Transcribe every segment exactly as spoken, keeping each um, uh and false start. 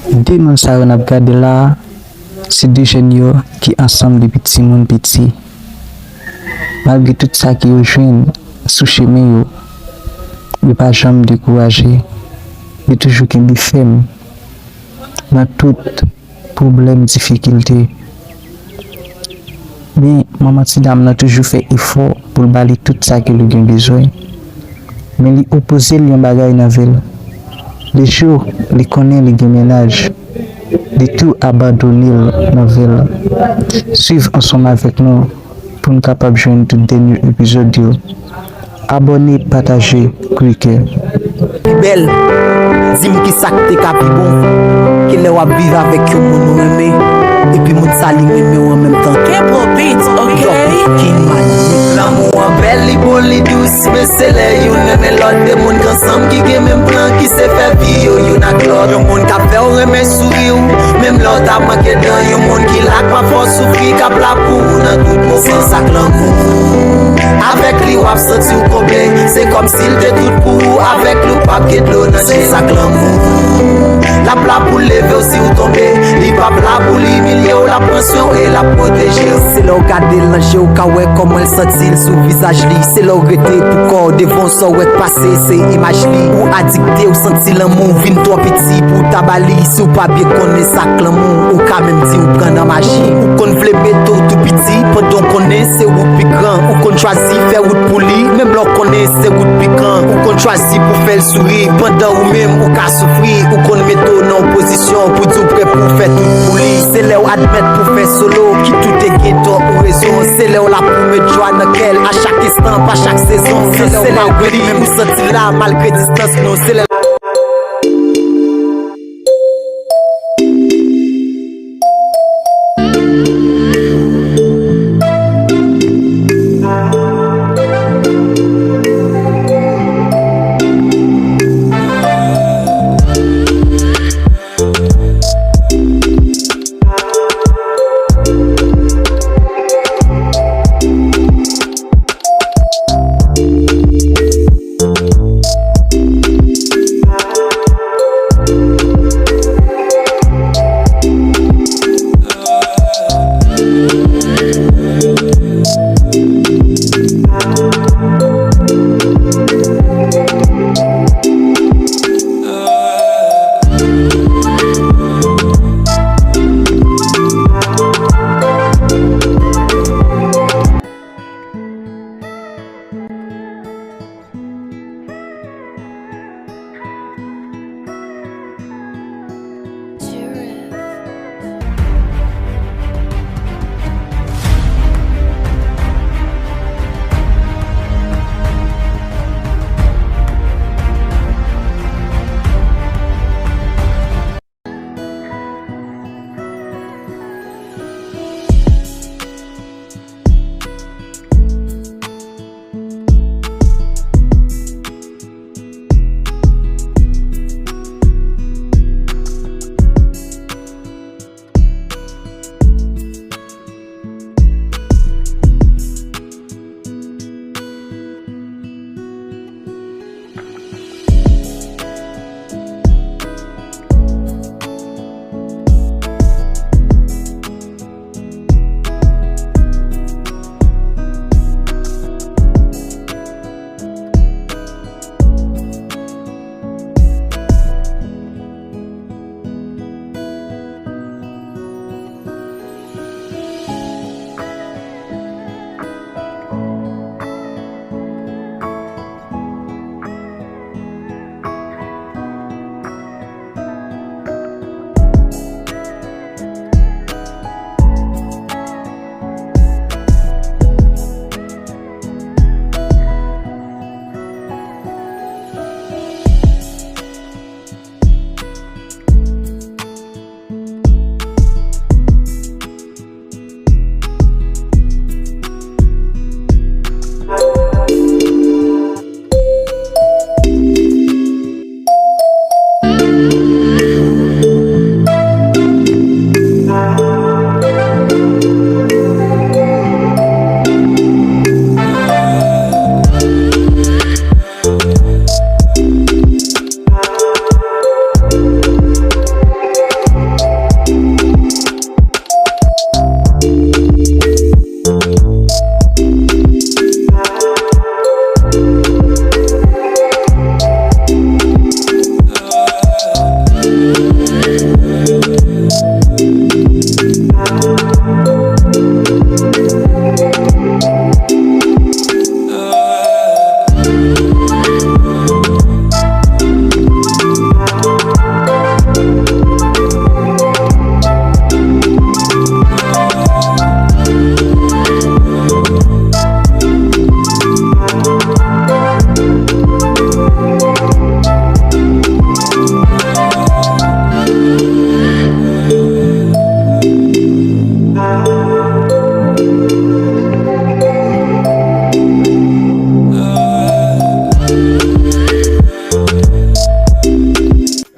De moun sa yo n ap gade la a, se de jèn yo ki ansanm depi timoun piti. Malgre tout sa ke yo jwenn sou chemen yo, yo pa janm dekouraje. Yo toujou kenbe fèm nan tout pwoblèm, difikilte. Men, manman ti dam nan toujou fè efò pou l ba li tout sa ke li gen bezwen. Men li opoze l yon bagay nan vi l. Lejou li konnen li gen mennaj, li tou abandone l nan vi l. Swiv ansanm avèk nou pou n kapab jwenn tout dènye epizòd yo. Abòne, pataje, klike. Pi bèl, di m kisa k te ka pi bon ke lè w ap viv avèk yon moun ou renmen, epi moun sa li renmen w an menm tan tou. Kepro Beats, ok? Yo, King Mani. Lanmou an bèl, li bon, li dous, men se lè youn renmen lòt, de moun k ansanm ki gen menm plan, ki se fè vi yo youn ak lòt. Yon moun k ap fè w renmen souri w, menm lè w ta manke dan, yon moun ki la k pa fè w soufri, k ap la pou ou nan tout moman. Se sa k lanmou. Avèk li w ap santi w konble. Se kòmsi l te tout pou ou. Avèk li w p ap gen dlo nan je. Se sa k lanmou. L ap la pou l leve w si w tonbe. Li p ap la pou l imilye w. L ap pran swen w e l ap pwoteje w. Se lè w gade l nan je w ka wè kòman l santi l sou vizaj li. Se lè w rete pou kò w devan w, sa w wè k pase se imaj li. Ou adikte, w santi lanmou vin twò piti pou w ta ba li. Si w pa byen konnen sa k lanmou, ou ka menm di w pran nan maji. Ou konn vle mete w tou piti, pandan w konnen se ou k pi gran. Ou konn chwazi fè wout pou li, menm lè w konnen se ou k pi gran. Ou konn chwazi pou fè l souri, pandan ou menm ou ka soufri. Ou konn mete w nan yon pozisyon pou di w prè pou w fè tout pou li. Se lè w admèt pou fè solo, ki tout te gen tò ou rezon. Se lè w la pou met jwa nan kè l, a chak instan, pa chak sezon. Se lè w pa wè li, ou santi l la, malgre distans nou. Se lè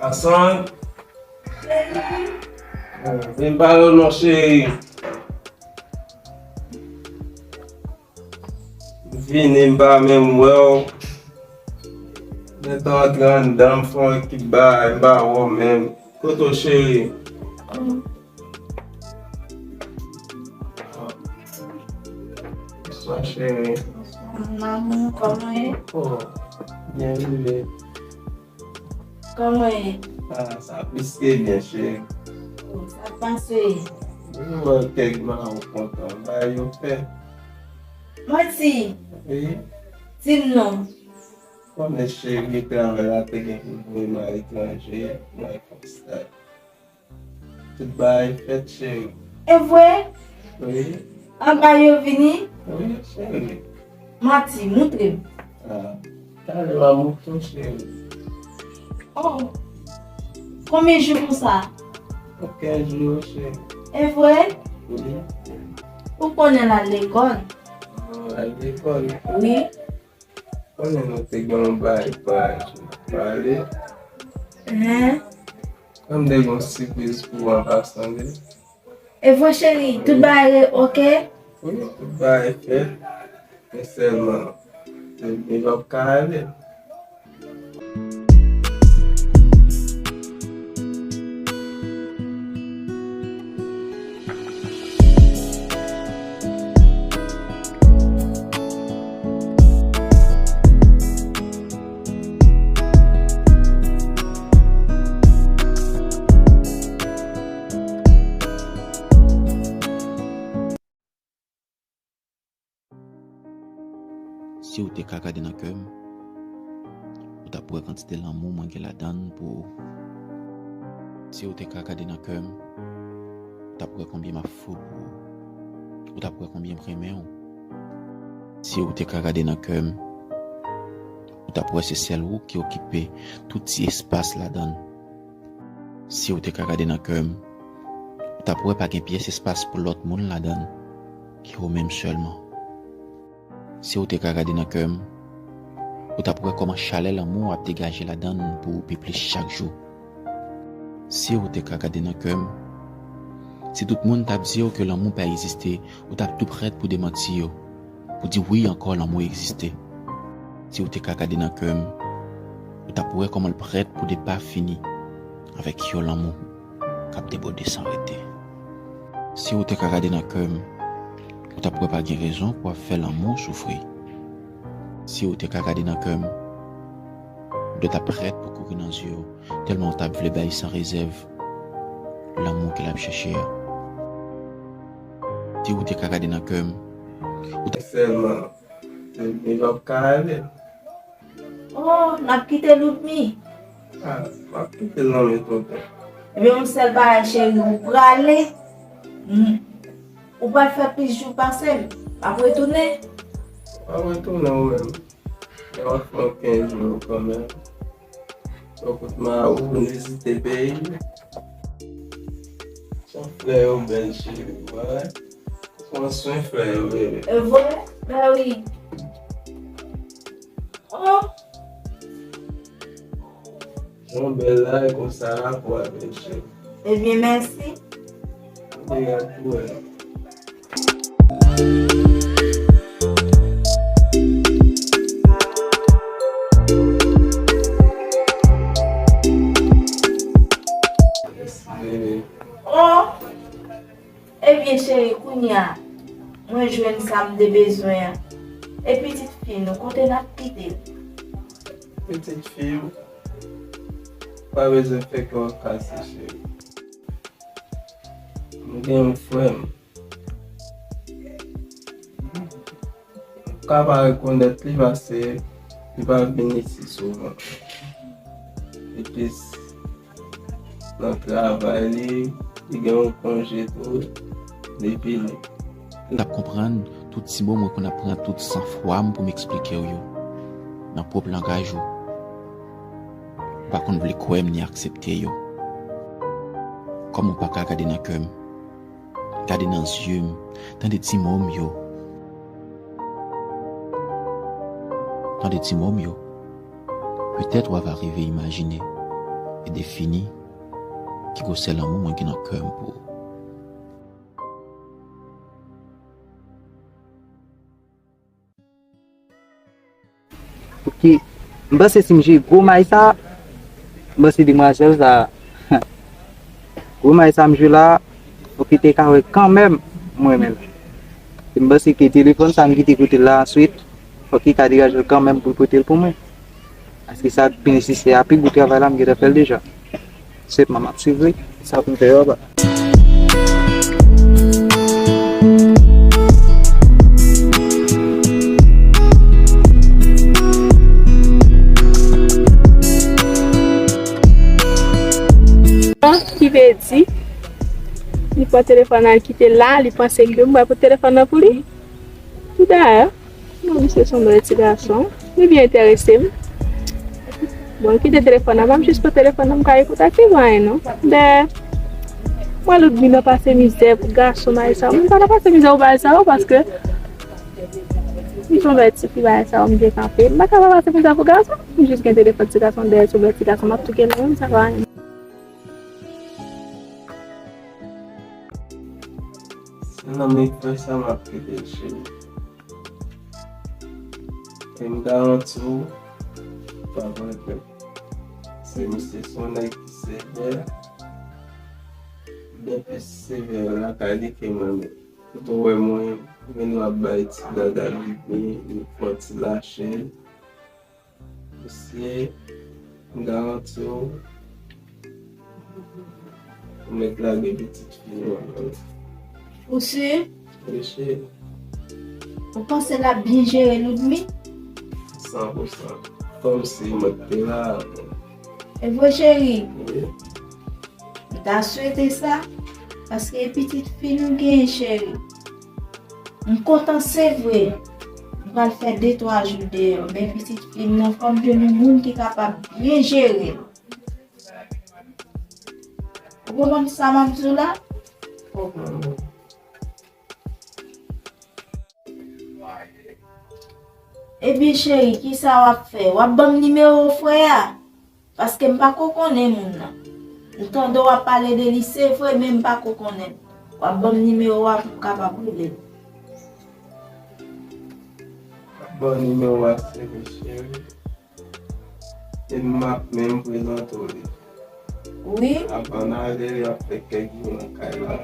Gason, vin ba yo non, cheri. Vini, m pa menm wè w. Gentan antre anndan, m fè yon ekip bagay, m pa wè w menm. Kote w, cheri? Bonswa, cheri. Bonswa, mon amour, kòman w ye? Oh, byen rive. Kòman w ye? Ah, sa plis ke byen, cheri. Oh, sa k pase? Mwen wè kèk mawon kontan, bay yo fè. Manti! Wi. Di m non. Konnen cheri, travay la te gen pou voye m aletranje, bagay konsa. Tout bagay fèt, cheri. E vre? Wi. Anba yo vini? Wi, cheri. Manti, moutre m. Ah, talè m a moutre w, cheri. Oh, konbyen jou konsa? Kenz jou, cheri. E vre? Wi. Ou konnen l al lekòl? Oh, l al lekòl? Wi. Konnen nou te gen yon bagay pou pale. Hen? An m te gen yon sipriz pou w an pasan, wi. E vre, cheri, tout bagay oke? Wi, tout bagay fèt. Men sèlman, li p ap ka ale. Si w te ka gade nan kè m, ou t ap wè kantite lanmou mwen gen ladan l pou ou. Si w te ka gade nan kè m, ou t ap wè konbyen m ap fou pou ou. Ou t ap wè konbyen m renmen w. Si w te ka gade nan kè m, ou t ap wè se sèl ou ki okipe tout ti espas ladan l. Si w te ka gade nan kè m, ou t ap wè pa gen pyès espas pou lòt moun ladan l, ke ou menm sèlman. Si w te ka gade nan kè m, ou t ap wè kòman chalè lanmou ap degaje ladan l pou ou pi plis chak jou. Si w te ka gade nan kè m, si tout moun t ap di w ke lanmou pa egziste, ou t ap tou prèt pou demanti yo, pou di wi ankò lanmou egziste. Si w te ka gade nan kè m, ou t ap wè kòman l prèt pou depa fini avèk yon lanmou k ap debòde san rete. Si w te ka gade nan kè m, ou t ap wè pa gen rezon pou w ap fè lanmou soufri. Si w te ka gade nan kè m, dlo t ap prèt pou kouri nan zye w, tèlman w t ap vle bay san rezèv lanmou ke l ap chèche a. Si w te ka gade nan kè m, ou t ap sèlman. Li p ap ka ale. Oh, n ap kite Ludmi? Ah, m ap kite l nan men tonton. Ebyen, yon sèl bagay, cheri, ou prale. Hmm. Ou pral fè plis jou pase m. M ap retounen. W ap retounen ou menm. Men w ap fè yon kenz jou kanmenm. Donk, ou t ma ou vin vizite peyi. Jan flè yo bèl, cheri, wi. Pran swen flè yo, bebe. E vre? Ben wi. Oh! Jan bèl la, e konsa la pou al bèl, cheri. Ebyen, mèsi. Mwen te gad pou wè. Oh! Ebyen, cheri, kounye a, mwen jwenn sa m te bezwen an. E pitit fi nou, kote n ap kite l? Pitit fi w? Pa bezwen fè kè w kase, cheri. M gen yon frè m. M ka pa rekonèt li paske li pa vin isi souvan. Li plis nan travay li, li gen yon konje tou, li vini. N ap konprann tout ti mo mwen konn ap pran tout sanfwa m pou m eksplike w yo nan pwòp langaj ou. Ou pa konn vle kwè m ni aksepte yo. Kòman w pa ka gade nan kè m? Gade nan zye m, tande ti mo m yo. Tande ti mo m yo. Petèt w ava rive imajine e defini ki gwosè lanmou mwen gen nan kè m pou ou. Pouki m panse si m jwe gwo may sa, m panse demwazèl sa, gwo may sa m jwe la, fòk li te ka wè kanmenm m renmen l. E m panse ke telefòn sa m kite kote l la answit, fòk li ka degaje l kanmenm pou l pote l pou mwen. Paske sa k pi nesesè a, pi gwo travay la, m gentan fè l deja. Sèlman m ap swiv li, sa pou m fè yo aba. Ki vle di, li pran telefòn nan, li kite l la, li panse ke m pral pote telefòn nan pou li. Ki dayè, bon, misye se yon bèl ti gason. Li byen enterese m. Bon, kite telefòn nan, ban m jis pran telefòn nan, m ka rekontakte l, pa gen non. Dayè, mwen Ludmi nan pase mizè pou gason bagay sa yo. M pa nan pase mizè pou bagay sa yo, paske m se yon bèl tifi bagay sa yo, m byen kanpe. M pa ka pa pase mizè pou gason. M jis gen telefòn ti gason dèyè, se yon bèl ti gason, m ap touke l, men sa pa anyen. Se nan men frè sa m ap kite l, cheri. E m garanti w, pa pran pè. Se misye se yon nèg ki sevè. Depi sevè lakay li ke mwen menm. Kote w wè mwen, mwen nou ap bay ti dada li byen, li pran ti lache. Mesye, m garanti w, ou mèt lage pitit fi nou ankò. Ou si? Wi, cheri. Ou panse l ap byen jere Ludmi? San pou san. Kòmsi mwen te la. E vre, cheri? Wi. M ta swete sa, paske pitit fi nou gen, cheri. M kontan, se vre. M pral fè de twa jou deyò, men pitit fi m nan, fò m jwenn yon moun ki kapab byen jere l. Ou konprann sa m ap di w la? Ou konprann. Epi, cheri, kisa w ap fè? W ap ban m nimewo frè a? Paske m pa ko konnen moun nan. M tande w ap pale de li, se vre, men m pa ko konnen l. W ap ban m nimewo a pou m kapab rele l. M ap ba w nimewo a, se vre, cheri. E m ap menm prezante w li. Wi. Avan n ale, y ap fè kèk jou nan kay la.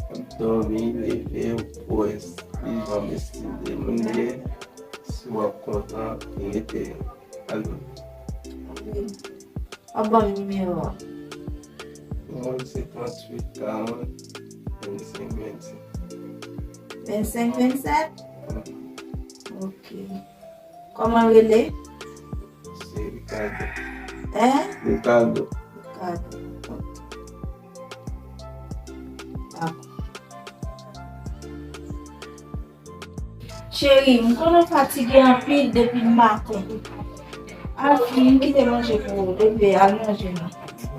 Ap dòmi, leve, ou wè li janm estime moun li ye. Si w ap kontan, rete. Alo. Wi. W ap ban m nimewo a. Nimewo m se tranntuit karant vennsenk vennsèt. Vennsenk vennsèt? Wi. Ok. Kòman l rele? Se Ricardo. Hein? Ricardo. Ricardo. Ok. Dakò. Cheri, m konnen w fatige anpil depi maten. Al fini, m kite manje pou ou, bebe, al manje non.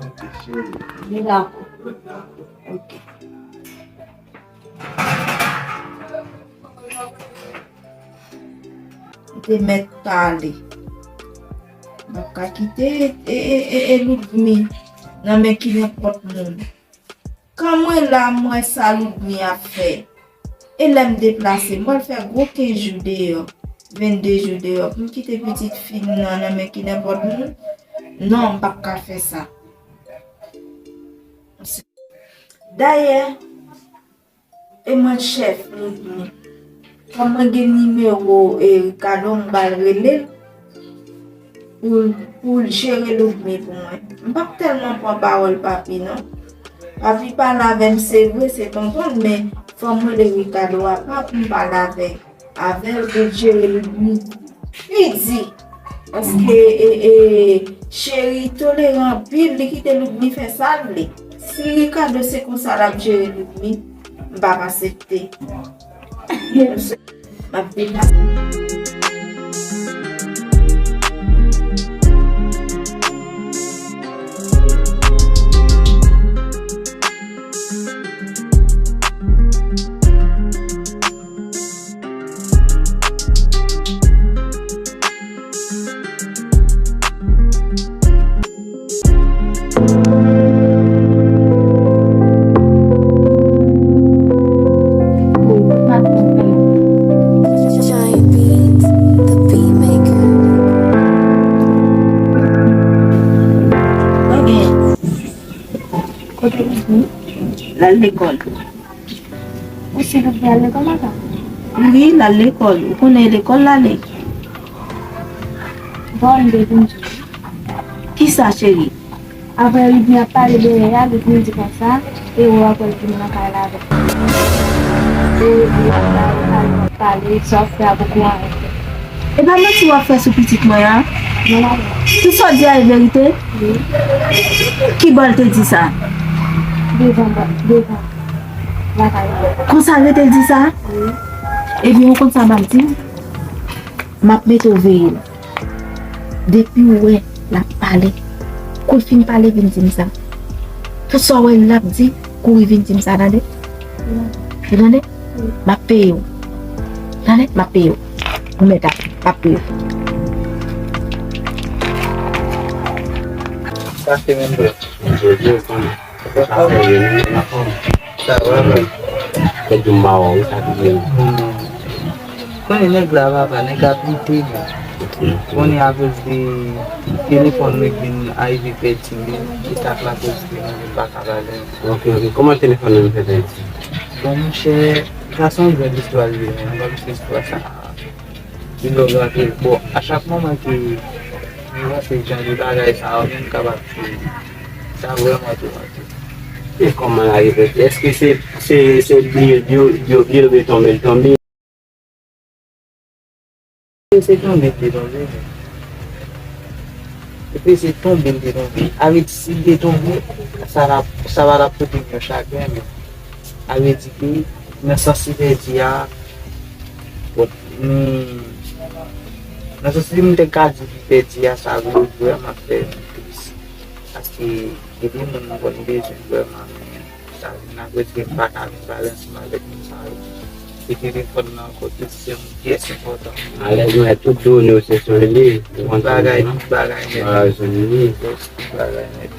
Ok, cheri. Li dakò. Ok. Li te mèt pale. M p ap ka kite e, e, e, e Ludmi nan men ki nenpòt moun. Kan mwen la, m wè sa Ludmi ap fè. E lè m deplase, m pral fè gwo kenz jou deyò, vennde jou deyò, pou m kite pitit fi m nan nan men ki nenpòt moun? Non, m p ap ka fè sa. Dayè, e mwen chèf Ludmi. Kòm mwen gen nimewo e Ricardo, m pral rele l. pou, pou l jere Ludmi pou mwen. M p ap tèlman pran pawòl papi non. Papi pale avè m, se vre, se tonton l, men fò m rele Ricardo apa pou m pale avè, avè l pou l jere Ludmi. Li di, paske e, e, Cheri toleran anpil, li kite Ludmi fè sa l vle. Si Ricardo se konsa l ap jere Ludmi, m p ap aksepte. M ap deplase. Giant Beats, the beat maker. Kote Ludmi? L al lekòl. Ou si Ludmi al lekòl, matant? Wi, l al lekòl. Ou konnen e lekòl l ale. Bon, m te vin di. Kisa, cheri? Apre Ludmi ap pale dèyè a, Ludmi di konsa, e ou apre l vin nan kay la avè m. E Ludmi ap pale, pale, pale, sa w ap fè a poko anyen. E pa manti w ap fè sou pitit mwen an? Non, matant. Tout sa w di a e verite? Wi. Ki bò l te di sa? Devan, devan lakay la. Konsa l rete l di sa? Wi. Ebyen, ou konn sa m ap di w? M ap mete w veye l. Depi w wè l ap pale, kou l fin pale, vin di m sa. Tout sa w wè l ap di, kouri vin di m sa, tande? Ou tande? M ap peye w. Tande? M ap peye w. Ou mèt ap, m ap peye w. Sa se menm vre. Sa va, wi. Fè di m ba w, wi, sa ki gen. Konnen nèg la, papa, nèg la pite, men. Konnen akoz de telefòn mwen vin arive pèdi, men se sa k lakoz ke mwen vin pa ka pale. Ok, ok. Kòman telefòn nan fè pèdi? Bon, monchè, sa se yon gran istwa li ye, men, m pa plis istwa sa. Li lòg antre. Bon, a chak moman ke m panse jan de bagay sa yo, menm kapab fini. Sa vrèman twòp. E kòman l arive? Èske se, se, se byen, byen, byen, byen tonbe, l tonbe? Se tonbe, l te tonbe. Epi se tonbe, l te tonbe. Avèk si l te tonbe, sa va, sa va t ap pote m yon chagren, men. Sa vle di ke nan sans li pèdi a, bon, m, nan sans li m te ka di li pèdi a, sa vin vrèman fè m tris. Paske gen de moun m konn bezwen vrèman, men sa vin akoz ke m pa ka vin pale ansanm avèk moun sa yo. E telefòn nan ankò, tout se yon pyès enpòtan. Alèz mwen, tout done yo se sou li. Tout bagay, tout bagay nèt. Bagay sou li. Tout bagay nèt.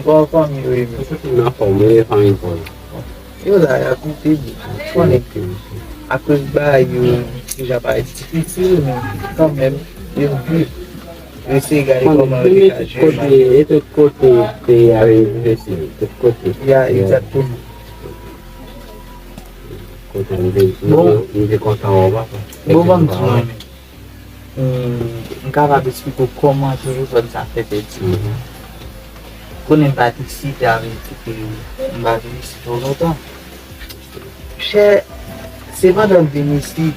Kòman fanmi yo ye menm? Anfòm, wi, fanmi pa w. Yo la, y ap lite byen. Konnen ke akoz bagay yo deja parèt difisil, men kanmenm, yo viv. Yo eseye gade kòman yo te ka jere bagay yo. E tout kote peyi a vin difisil, tout kote. Ya, egzakteman. Kote m te, m te kontan wè w, papa. Bon, ban m di w, men. M, m kapab eksplike w kòman telefòn sa fè pèdi. Konnen m pa t isit, sa vle di ke m pa vin isit twò lontan. Chè, se pandan m vin isit,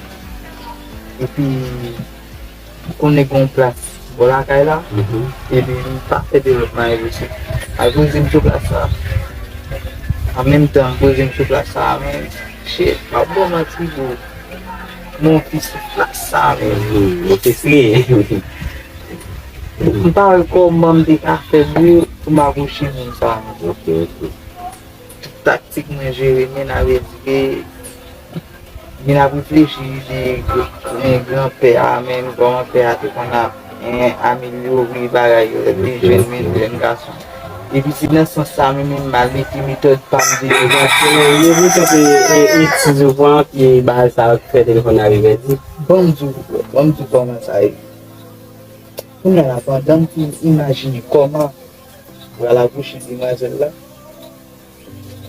epi konnen gen yon plas bò lakay la, epi m pa fè de lòt mare sou. Al poze m sou plas sa. An menm tan, m poze m sou plas sa, men, chè, m ap ba w manti, bro. Monte sou plas sa, men. Monte sere. M pa wè kòman m te ka fè, bro, pou m akouche moun sa, men. Ok, ok. Tout taktik mwen jere, men, avèk, men, m ap reflechi de, de granpè a, men, kòman pè a te konn ap, en, amelyore bagay yo lè m te jèn, men, jèn gason. Epi se nan sans sa menm, men, m al mete metòd pa m de. Egzakteman, li te ete, ete, ete, ki bagay sa yo ki fè telefòn nan rive di. Ban m di w, ban m di w kòman sa ye. Kounye a la, pandan m fin imajine kòman m pral akouche demwazèl la,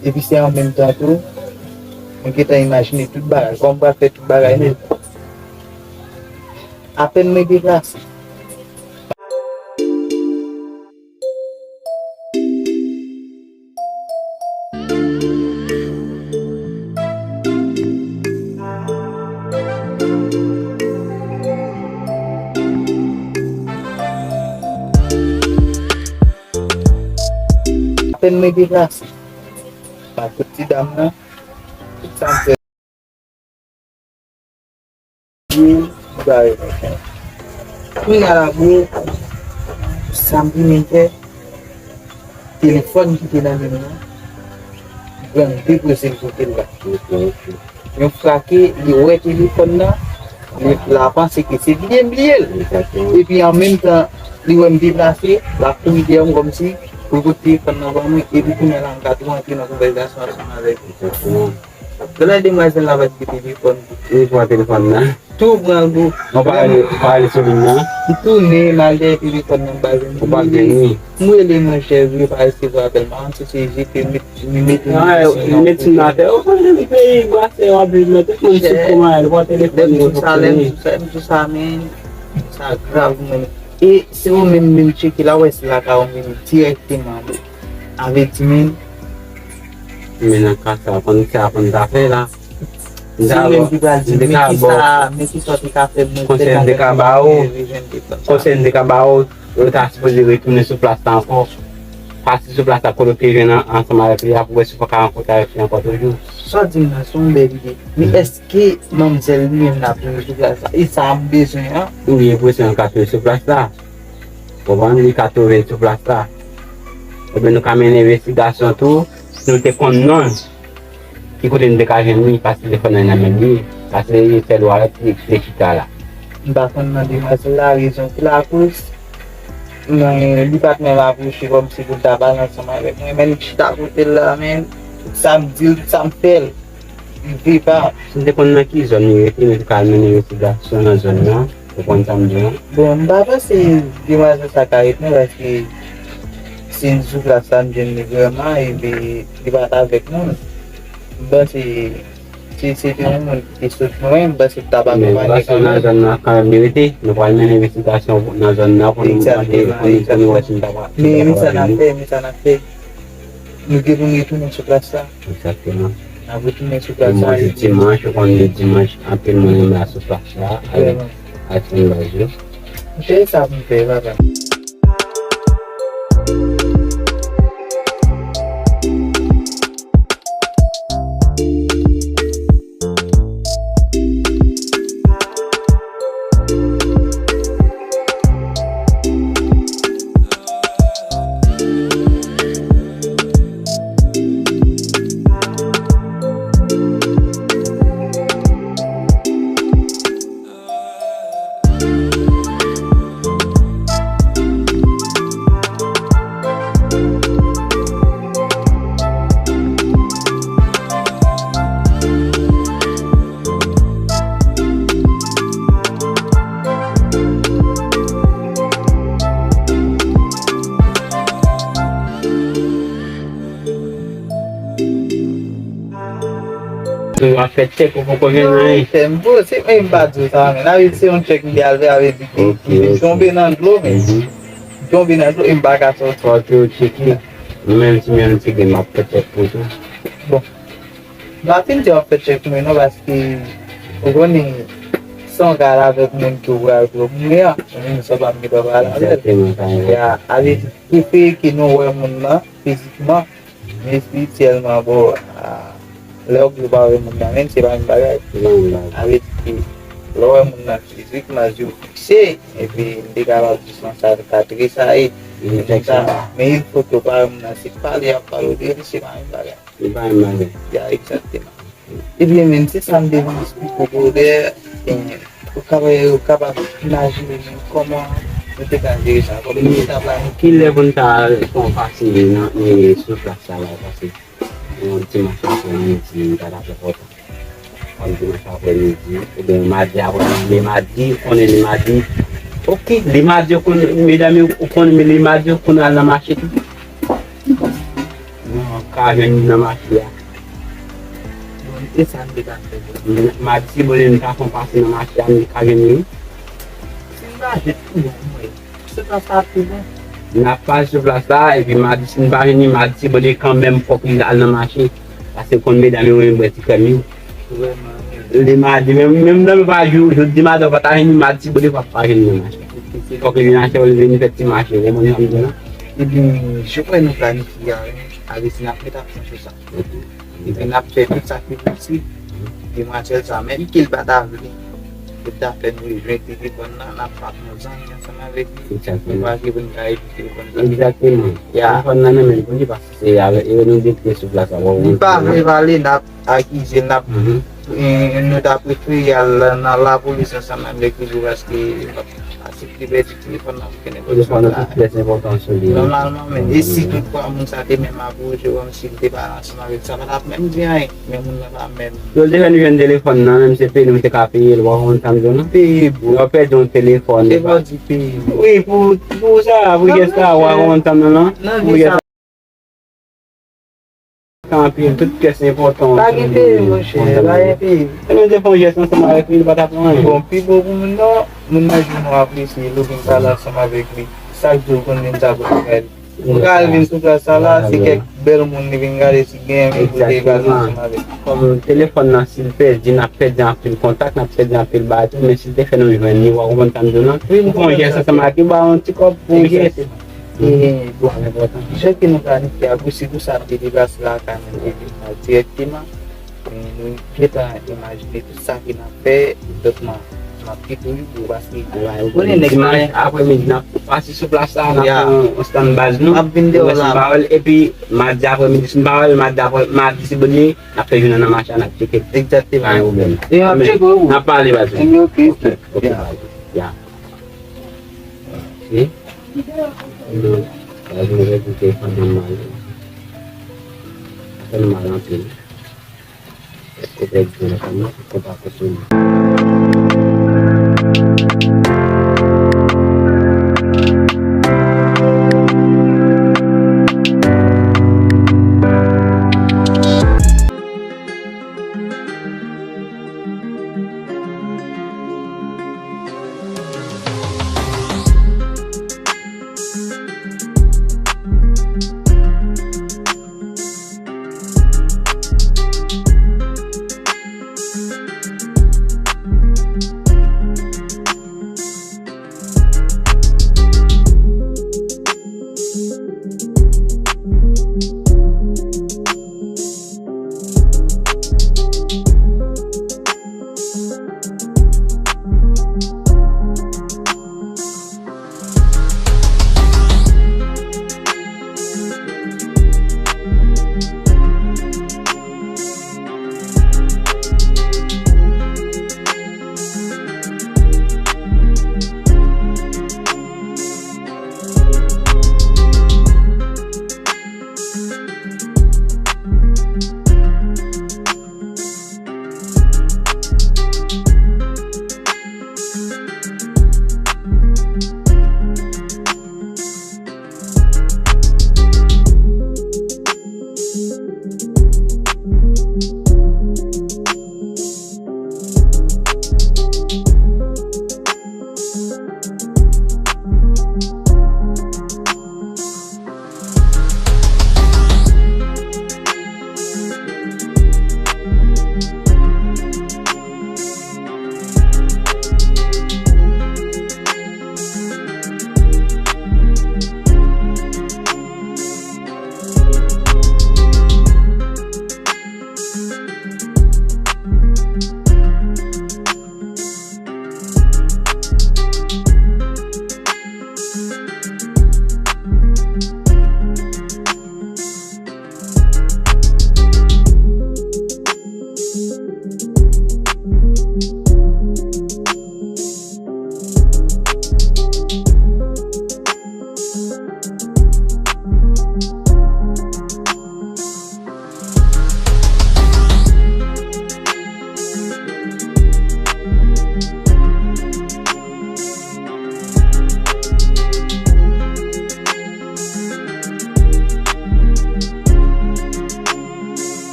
Epi se an menm tan tou, mwen gentan imajine tout bagay. Kòman m pral fè tout bagay menm? Apèn mwen deplase. Apèn mwen deplase. M al kot ti dam nan. Tout sa m fè. Kounye a la, bro, sa m vin fè, telefòn ki te nan men m nan, li pran l depoze l kote l la. Yon frake, li wè telefòn nan, li la panse ke se bliye m bliye l. Epi an menm tan, li wè m deplase, l ap kouri dèyè m kòmsi pou l pot telefòn nan ban mwen, epi kounye a la, m ka tou antre nan konvèsasyon ansanm avèk li. Talè demwazèl la pa t gen telefòn. Li pran telefòn nan. Tou pran l, bro. Mwen pa ale, pa ale sou liy nan. M tounen, m al dèyè telefòn nan, m pa jwenn li. Ou pa jwenn li. M rele monchè, li pa resevwa apèl. M pa konn si se jete, met, li mete medsin nan atè. Ou konnen peyi Brasè w ap viv nan, tout moun sou kòman, li pran telefòn li pou tounen. Lè m di w sa, men, sa grav, men. E se ou menm, menm tcheke la, w wè se lakay ou menm dirèkteman, bro. Avètiman, men nan ka sa, konn sa, konn zafè la. Si ou menm ki pral di, men kisa, men kisa w te ka fè, men konsèy m te ka ba w, konsèy m te ka ba w, ou ta sipoze retounen sou plas la ankò. Pase sou plas la, kote w te jwenn an, ansanm avèk li a, pou wè si w pa ka rankontre avèk li ankò toujou. Sa w di m nan, se yon bèl ide. Men èske manmzèl li menm l ap tounen sou plas la? E sa m bezwen an. Wi, e pou sa l ka tounen sou plas la. Konprann, li ka tounen sou plas la. Ebyen, nou ka mennen envestigasyon tou, si nou te konn non l, ki kote nou te ka jwenn li, paske telefòn nan nan men li, paske li sèl walèt li te chita la. M pa konn non demwazèl la, rezon ki lakoz, men li pa t menm apwoche kòmsi pou l ta pale ansanm avèk mwen, men li chita kote l la, men sa m di l, sa m fè l. Li pa. Si n te konn nan ki zòn li rete, nou te ka al mennen envestigasyon nan zòn nan, ou konprann sa m di an? Bon, m pa panse demwazèl sa ka ret non, paske se sou plas la m jwenn li vrèman, epi li pa t avèk nou. M panse si se te yon moun ki te sot lwen, m panse l t ap akonpanye kanmenm. Nan zòn nan kanmenm li rete, nou pral mennen envestigasyon nan zòn nan pou nou mande, pou nou, pou nou wè si n ta pral. Men, men sa n ap fè, men sa n ap fè. Nou gen pou n retounen sou plas la. Egzakteman. N ap retounen sou plas la. Manje dimanch, ou konn le dimanch, anpil moun renmen al sou plas la, al, al jwenn baz yo. Monchè, e sa pou m fè, papa. Ou ap fè tchèk, ou poko jwenn anyen. Fè m pose, men m pa di w sa, men avè di se yon tchèk m te al fè, avè di ki, ki vin tonbe nan dlo, men. Tonbe nan dlo, e m pa ka sòti. Fò ke w tcheke. Mwen menm, si mwen menm, se gen m ap fè tchèk pou tou. Bon. M pa fin di w ap fè tchèk mwen non, paske ou konnen, san w ka al avèk moun ke w pral pran mwen an, mwen menm sa pa m gentan pral avè l. Egzakteman, sa. Ya, avè di, prefere ke nou wè moun nan fizikman, men espirityèlman, bon, a, lè w pa wè moun nan, menm se pa menm bagay. Se pa menm bagay. Avè di ke lè w wè moun nan fizikman, zye w fikse, epi m te kapab di san sa ka tresayi. Men moun sa, men il fo ke w pa wè moun nan, se pale y ap pale w de li, se pa menm bagay. Se pa menm bagay. Ya, egzakteman. Ebyen, men, se sa m te vin esplike w, brother. E, ou kapab, ou kapab imajine menm kòman nou te ka jere sa, kòman nou te ka planifye. Kilè pou n ta fè yon pase nan, e, sou plas sa la, pase yon dimanch aprè midi, m ta ta fè pòtan. Yon dimanch aprè midi, oubyen madi aprè midi, le madi, ou konnen le madi. Oke, le madi, ou konnen, medam yo, ou konnen, men le madi, ou konnen al nan mache tou. Non, k Pa jwenn li nan mache a. Bon, e sa m te ka fè. Madi Sibole m ta fè yon pase nan mache a, m ka jwenn li. Si m pa jwenn li, mwen, se pa sa tou bon. N ap pase sou plas la, epi madi, si n pa jwenn li, madi Sibole kanmenm fòk li al nan mache. Paske konn medam yo renmen bwè ti krèm yo. Vrèman. Li madi, menm, menm nan pa jou, jodi maten, ou pa ta jwenn li, madi Sibole, w ap pa jwenn li nan mache. Fòk li vin achte, ou li vin fè ti mache, ou konprann sa m di la? Ebyen, je kwè nou planifye a, wi. Avèk si n ap met aksyon sou sa. Epi n ap fè tout sa ki posib. Demwazèl sa, menm ke l pa ta vle, pou ta fè nou jwenn telefòn nan, n ap bat nou zanmi ansanm avèk li. Egzakteman. Nou pa vle pou n ka epi telefòn sa. Egzakteman. Ya. Telefòn nan nan men l pou li, paske se avèk yo nou dekri sou plas la. Li pa vle pale, n ap akize l, n ap, e, nou ta prefere al nan lapolis ansanm avèk li, paske li pa asepte pèdi telefòn nan pou kenbe telefòn nan, tout pyès enpòtan sou li. Nòmalman, men, e si toutfwa moun sa te menm apwoche w, kòmsi li te pale ansanm avèk sa, pa t ap menm di anyen, men moun nan pa menm. Yo te fè nou jwenn telefòn nan, menm se peye nou te ka peye l, w konn sa m di w nan? Peye, bro. Yo pèdi yon telefòn. Se pa di peye. Wi, pou, pou sa, pou jès sa, w konn sa m di w nan? Pou jès sa. Anpil, tout pyès enpòtan. Pa gen peye, monchè, pa gen peye. E nou te fè yon jès ansanm avèk li, li pa t ap pran anyen. Bon, pi bon pou moun nan, moun nan jwenn nou apresye, li vin pale ansanm avèk li. Chak jou, l konn vin sa pou travay li. Pou ka al vin sou plas sa la, se kèk bèl moun li vin gade si gen moun pou te pale ansanm avèk. Kòm telefòn nan, si l pèdi, n ap pèdi anpil kontak, n ap pèdi anpil bagay tou, men si l te fè nou jwenn li, w a konprann sa m di w nan? Wi, m konprann sa. Ou fè yon jès ansanm avèk li, ba yon ti kòb pou yon jès. E, bon, jan ke nou planifye a, pou si pou sa ap deplase lakay nou, nou te vin la dirèkteman. Men nou gentan imajine tout sa ke n ap fè, donk n ap, n ap kite w pou paske konnen nèg dimanch aprèmidi, n ap pase sou plas la, n ap fè yon, yon stand baz nou. M ap vin deyò la. Epi madi aprèmidi, si n pa wè l, madi aprè, madi si Bondye, n ap fè jounen nan mache a, n ap tcheke. Egzakteman. Pa gen pwoblèm. E n ap tcheke w. N ap pale baz. Ok, ok. Ok, baz. Ya. Si? Non. Baz, mwen rete telefòn nan mal. Fè m mal anpil. Èske w pèdi telefòn nan? Èske w pa konn sou li?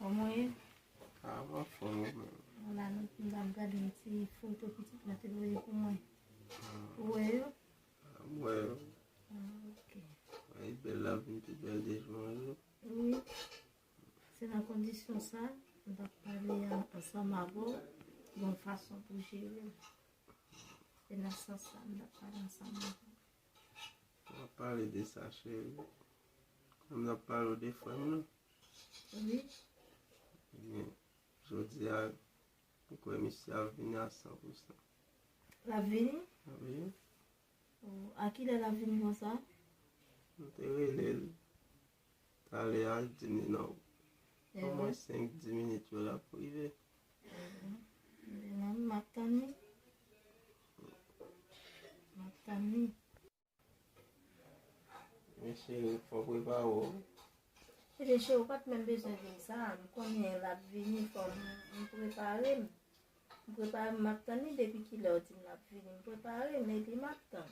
Kòman w ye? Ah, m anfòm, ou menm? Vwala, nou, m t ap gade yon ti foto pitit la te voye pou mwen. Ou wè yo? Ah, m wè yo. Ah, ok. Ay, bèl la vin pi bèl de jou an jou. Wi. Se nan kondisyon sa, m t ap pale an-, ansanm avè w, yon fason pou jere l. Se nan sans sa, m t ap pale ansanm avè w. W ap pale de sa, cheri. Kòm n ap pale w de frè m nan. Wi. Ebyen, jodi a, m kwè misye ap vini a san pou san. L ap vini? Wi. Oh, a kilè l ap vini konsa? M te rele l talè a, l di m li nan omwen senk, dis minit yo l ap rive. Ebyen, m ap tann li. M ap tann li. Men cheri, fò w prepare w. Ebyen, cheri, ou pa t menm bezwen di m sa. M konnen l ap vini, fò m, m prepare m. M prepare m, m ap tann li. Depi kilè w di m l ap vini, m prepare m, epi m ap tann.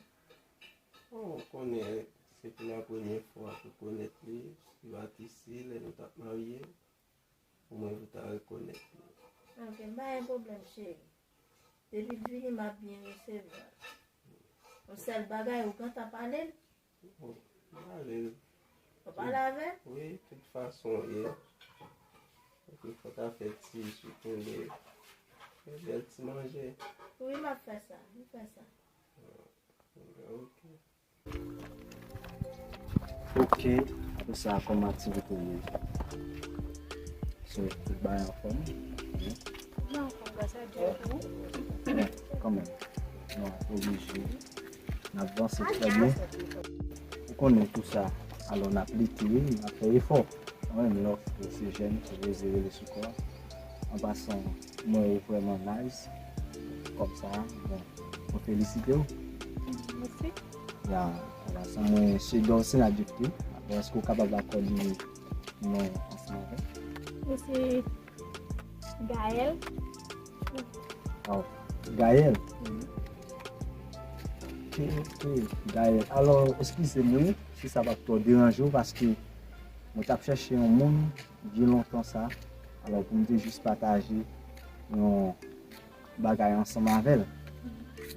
Oh, ou konnen, se pou la premyè fwa pou konèt li, li pa t isi, lè nou t ap marye. Omwen pou ta rekonèt li. Ok, m pa gen pwoblèm, cheri. Depi l vini, m ap byen resevwa l. Yon sèl bagay, ou gentan pale l? Bon, m pale l. Ou pale avè l? Wi, tout fason w ye. Epi fò ta fè ti sou tonbe. Fè bèl ti manje. Wi, m ap fè sa, m fè sa. Ok. Ok, apre sa, kòman aktivite w ye? So, tout bagay anfòm? Wi. Mwen anfòm, gras a Dye, e ou? Bon, kanmenm. Non, oblije. N ap vanse trè byen. Ou konnen tou sa. Alò, n ap lite, n ap fè efò. Mwen menm lè w se jèn, se reze rele sou kò a. An pasan, mwen ou vrèman nice. Kòm sa, bon, mwen felisite w. Mèsi. Ya, an pasan, mwen se Dorcin Adjepte. Apre, èske w kapab akòde m non ansanm avè m? Mwen se Gaël. Oh, Gaël. Mhm. Ok, ok, Gaël. Alò, eskize m, wi, si sa pa t twò deranje w, paske mwen t ap chèche yon moun byen lontan sa. Alò, pou m te jis pataje yon bagay ansanm avè l.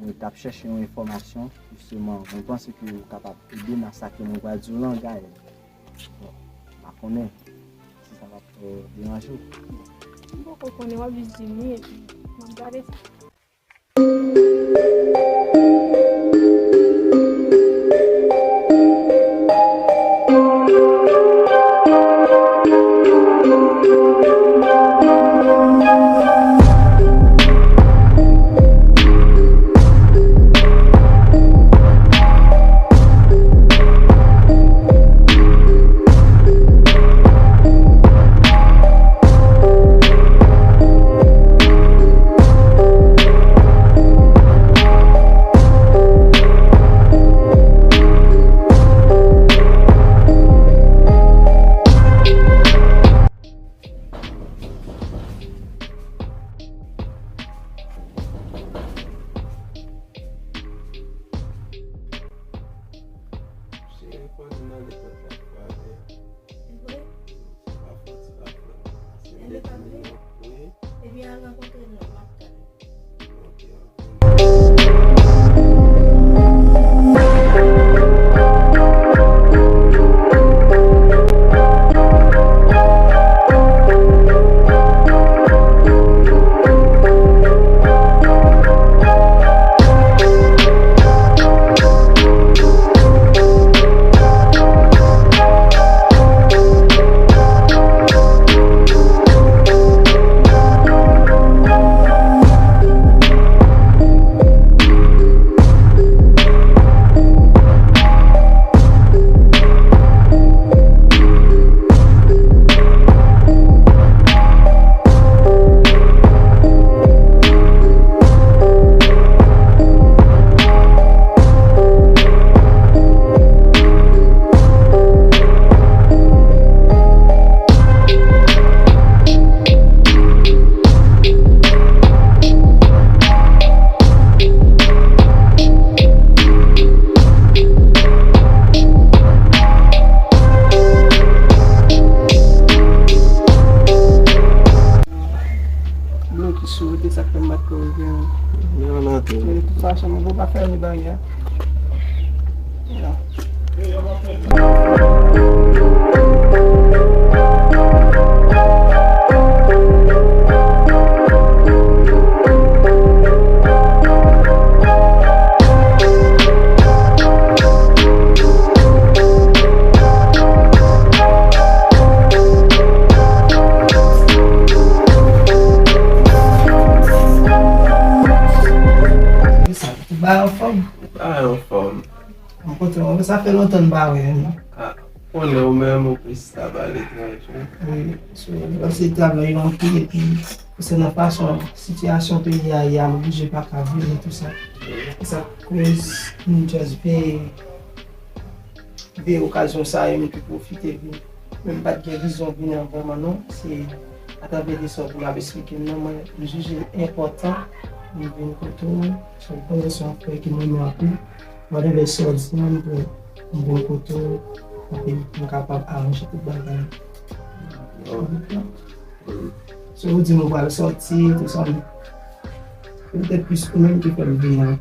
Mwen t ap chèche yon enfòmasyon, jisteman, mwen panse ke ou kapab ede m nan sa ke mwen pral di w lan, Gaël. Bon, m pa konnen si sa p ap, euh, deranje w. M poko konnen, w ap jis di m wi, epi m ap gade sa. Cheri, konnen nan lekòl la kwaze. Se vre? Se pa fòt, se pa fòt. Se dènye nimewo. Wi. Ebyen, al rankontre l non, m ap tann. Ok, ok. Ou pa fèmen baryè. Ou pa anfòm? Ou pa anfòm. Mwen kontan, sa fè lontan m pa wè nou. Ah, konnen ou menm ou plis tab aletranje. Wi, so, se travay yo anpil, epi konsènan fason sitiyasyon peyi a ye a, m oblije pa ka vini tou sa. E sa koz m just veye, veye okazyon sa yo, m tou pwofite vini. Men m pa t gen vizyon vini an vrèman non, se atravè de sa w ap esplike m nan, mwen, m jije l enpòtan pou m vin kote w, so, konnen se yon frè ki m renmen anpil. Whatever sòdi, m pou m vin kote w, epi m kapab aranje tout bagay. So, ou di m ou pral sòti, tou sa, men petèt plis ou menm ki fè m vini an.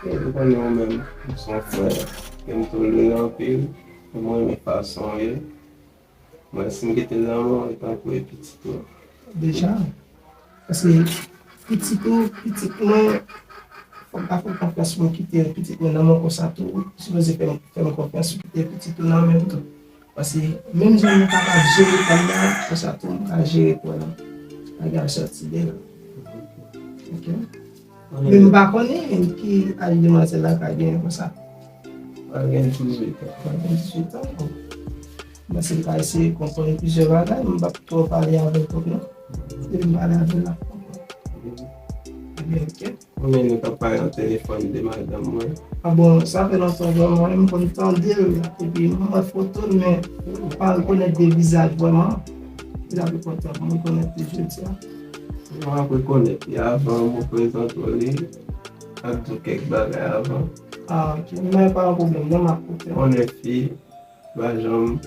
E, ou konnen ou menm, ou se yon frè ke m tolere anpil, e mwen renmen fason w ye. Mwen, si m kite l nan men w, e tankou e pitit ou. Deja, paske pitit ou, pitit mwen, fò m pa fè w konfyans pou m kite pitit mwen nan men w konsa tou. Ou sipoze fè m, fè m konfyans pou kite pitit ou nan men m tou. Paske menm jan nou kapab jere kò n nan, konsa tou m ka jere kò w lan. Bagay ap sòti de la. Ok? Men m pa konnen ki aj demwazèl la ka genyen konsa. Pral gen dizuit an. Pral gen dizuit an, bon. Mwen se m ka eseye konprann plizyè bagay, men m p ap twò pale avè l twòp non. Depi m pale avè l la. Ebyen, ok. Konbyen nou t ap pale nan telefòn de madanm mwen? Ah bon, sa fè lontan vrèman, wi, m konn tande l, epi m wè foto l, men m pa rekonèt de vizaj vrèman. Se la pi kontan pou m rekonèt li jodi a. Si w ap rekonèt li avan, mwen prezante w li, m ap di w kèk bagay avan. Ah, ok. Men pa yon pwoblèm, non, m ap koute w. Konnen fi, pa janm,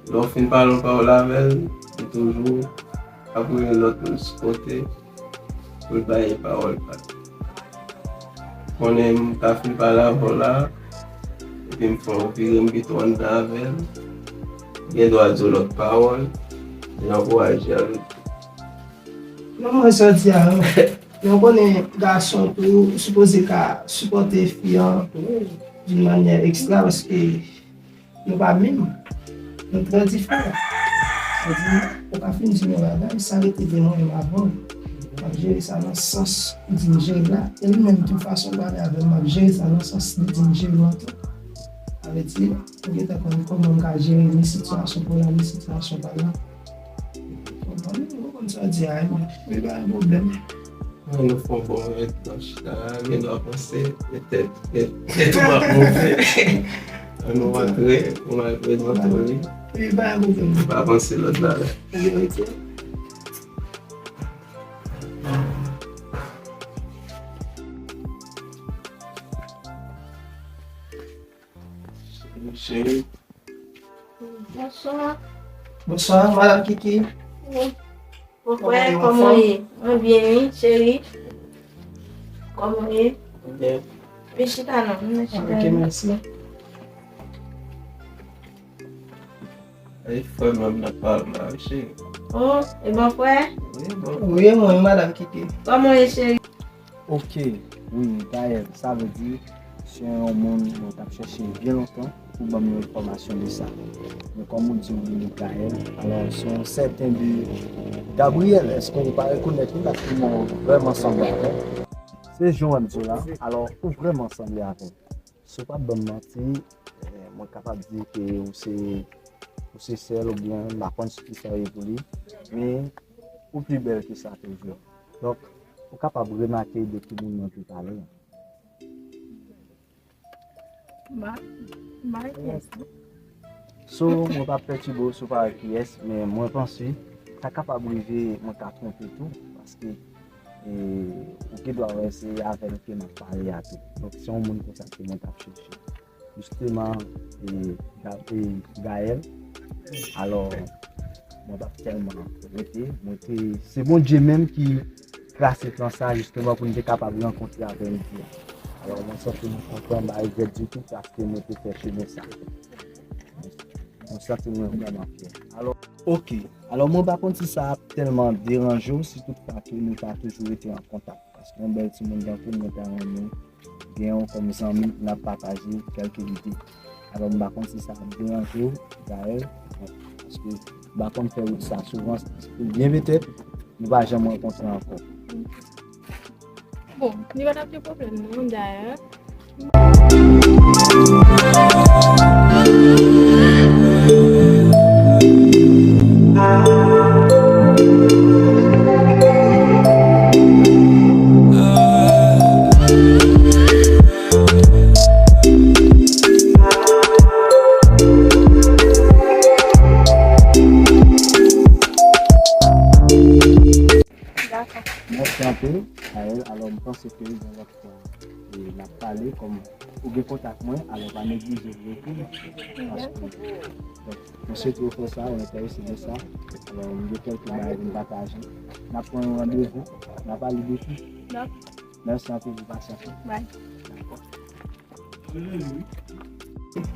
lè w fin pale yon pawòl avè l, li toujou ap rele lòt moun sou kote pou l bay pawòl pa l. Konnen m ka fin pale avè w la, epi m fè yon vire, m kite w anndan avè l, m gen dwa di w lòt pawòl, e ankouraje avèk. Non, mwen santi a, non. Men w konnen gason tou, ou sipoze ka sipòte fi an d'une manière extra, paske nou pa menm. Nou trè diferan. Sa di, ou ka fin di yon bagay, sa rete de mwen menm avan. M ap jere sa nan sans ou di m jere la. E li menm tou fason l pale avè m, m ap jere sa nan sans li di m jere an tou. Sa vle di, ou gentan konn kòman m ka jere ni sitiyasyon pou la, ni sitiyasyon pa la. Ou konn, ou konn sa w di a, men, men pa yon pwoblèm. Mwen, nou fè yon bon ret nan chita la, gen dwa panse, petèt, tèt, tèt ou ap move. Ann nou rantre, pou m al prezante w li. Wi, pa gen pwoblèm. Pa panse lòt bagay. Ok, ok. Cheri. Bonswa. Bonswa, Madam Kiki. Wi. Mon frè, kòman w ye? Mwen byen, wi, cheri. Kòman w ye? Byen. Vin chita non, vin chita. Ok, mèsi. Ay, frè mwen, m nan pale la, wi, cheri. Oh, e bon frè? Wi, bon. Wi, mwen, Madam Kiki. Kòman w ye, cheri? Ok, wi, Gaël, sa vle di, se yon moun mwen t ap chèche byen lontan pou ban m yon enfòmasyon de sa. Men kòm ou di w li Gaël, alò, se yon sèten de Gabriel, èske ou pa rekonèt li paske mwen vrèman sanble avè l? Se jan w ap di w la, alò, ou vrèman sanble avè l. Si w pa ban m manti, eh, mwen kapab di ke ou se, ou se sè l oubyen m pa konn si ki sa w ye pou li, men ou pi bèl ke sa toujou. Donk, ou kapab remake de ki moun mwen te pale a. Ma, ma, yes. So, mwen p ap pètibe w si w pa wè kiyès, men mwen panse sa kapab rive mwen ka twonpe tou, paske, e, ou gen dwa wè se avè l ke m ap pale a tou. Donk, se yon moun konsa ke mwen t ap chèche. Jisteman, e, Ga-, e, Gaël, alò, mwen p ap tèlman rete, mwen te, se Bondye menm ki klase plan sa, jisteman, pou n te kapab rankontre aprèmidi a. Alò, mwen santi mwen kontan, m pa regrèt ditou, paske mwen te fè chemen sa. Mwen santi mwen vrèman fyè. Alò, oke. Alò, mwen pa konn si sa ap tèlman deranje w, si toutfwa ke nou ta toujou rete an kontak. Paske yon bèl timoun tankou w, mwen ta renmen gen w kòm zanmi, n ap pataje kèlke lide. Alò, m pa konn si sa ap deranje w, Gaëlle, paske m pa konn fè wout sa souvan, byen petèt, nou pa janm rankontre ankò. Bon, li pa t ap gen pwoblèm non, dayè. Dakò. Mèsi anpil, Gaëlle. Alò, m panse ke yon lòt fwa, e, n ap pale, kòm ou gen kontak mwen, alò pa neglije pou ekri m. Paske, donk, mwen swete w fè sa, ou enterese de sa. Alò, m gen kèlke bagay pou m pataje. N ap pran yon randevou, n a pale de tout. Dakò. Mèsi anpil pou pasyans ou. Bye. Dakò.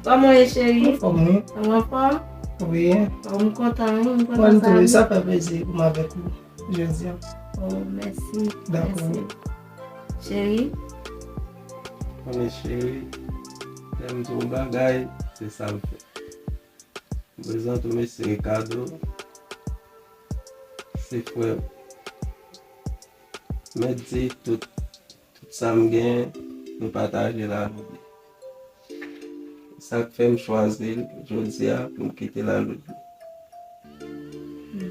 Kòman w ye, cheri? Anfòm, wi. Ou anfòm? Wi. Bon, m kontan, wi, m kontan. Mwen tou, sa fè plezi pou m avèk ou jodi a. Oh, mèsi. Dakò. Mèsi. Cheri? Konnen cheri, lè m di yon bagay, se sa m fè. M prezante w mesye Ricardo, se frè m. Mèt di tout, tout sa m genyen, nou pataje Laloudye. Sa k fè m chwazi l jodi a pou m kite Laloudye.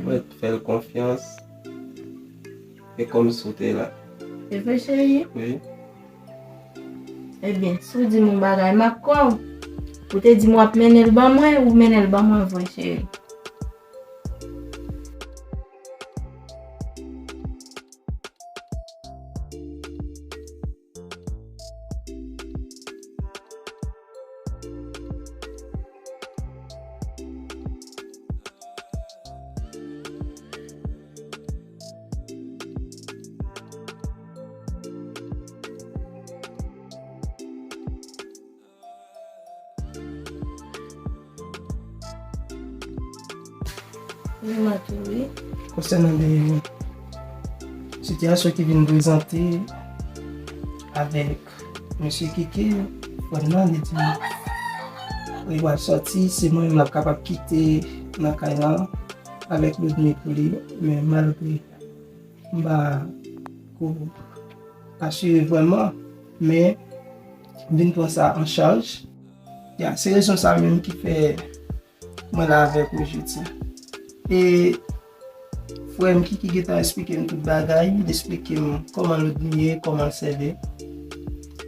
Mwen fè l konfyans, e kòmsi w te la. Se vre, cheri? Wi. Ebyen, si w di m yon bagay, m ap kwè w. Ou te di m w ap mennen l ban mwen, ou mennen l ban mwen vre, cheri. Wi, m ap tou, wi. Konsènan de sitiyasyon ki vin prezante avèk mesye Kiki, frè m nan, li di, li pral sòti, se mwen menm l ap kapab kite nan kay lan avèk Ludmy pou li, men malgre m pa ko asire vrèman, men m vin pran sa an chaj. Ya, se rezon sa menm ki fè mwen la avèk ou jodi a. E frè m Kiki gentan eksplike m tout bagay, li eksplike m kòman Ludmy ye, kòman l sèvi.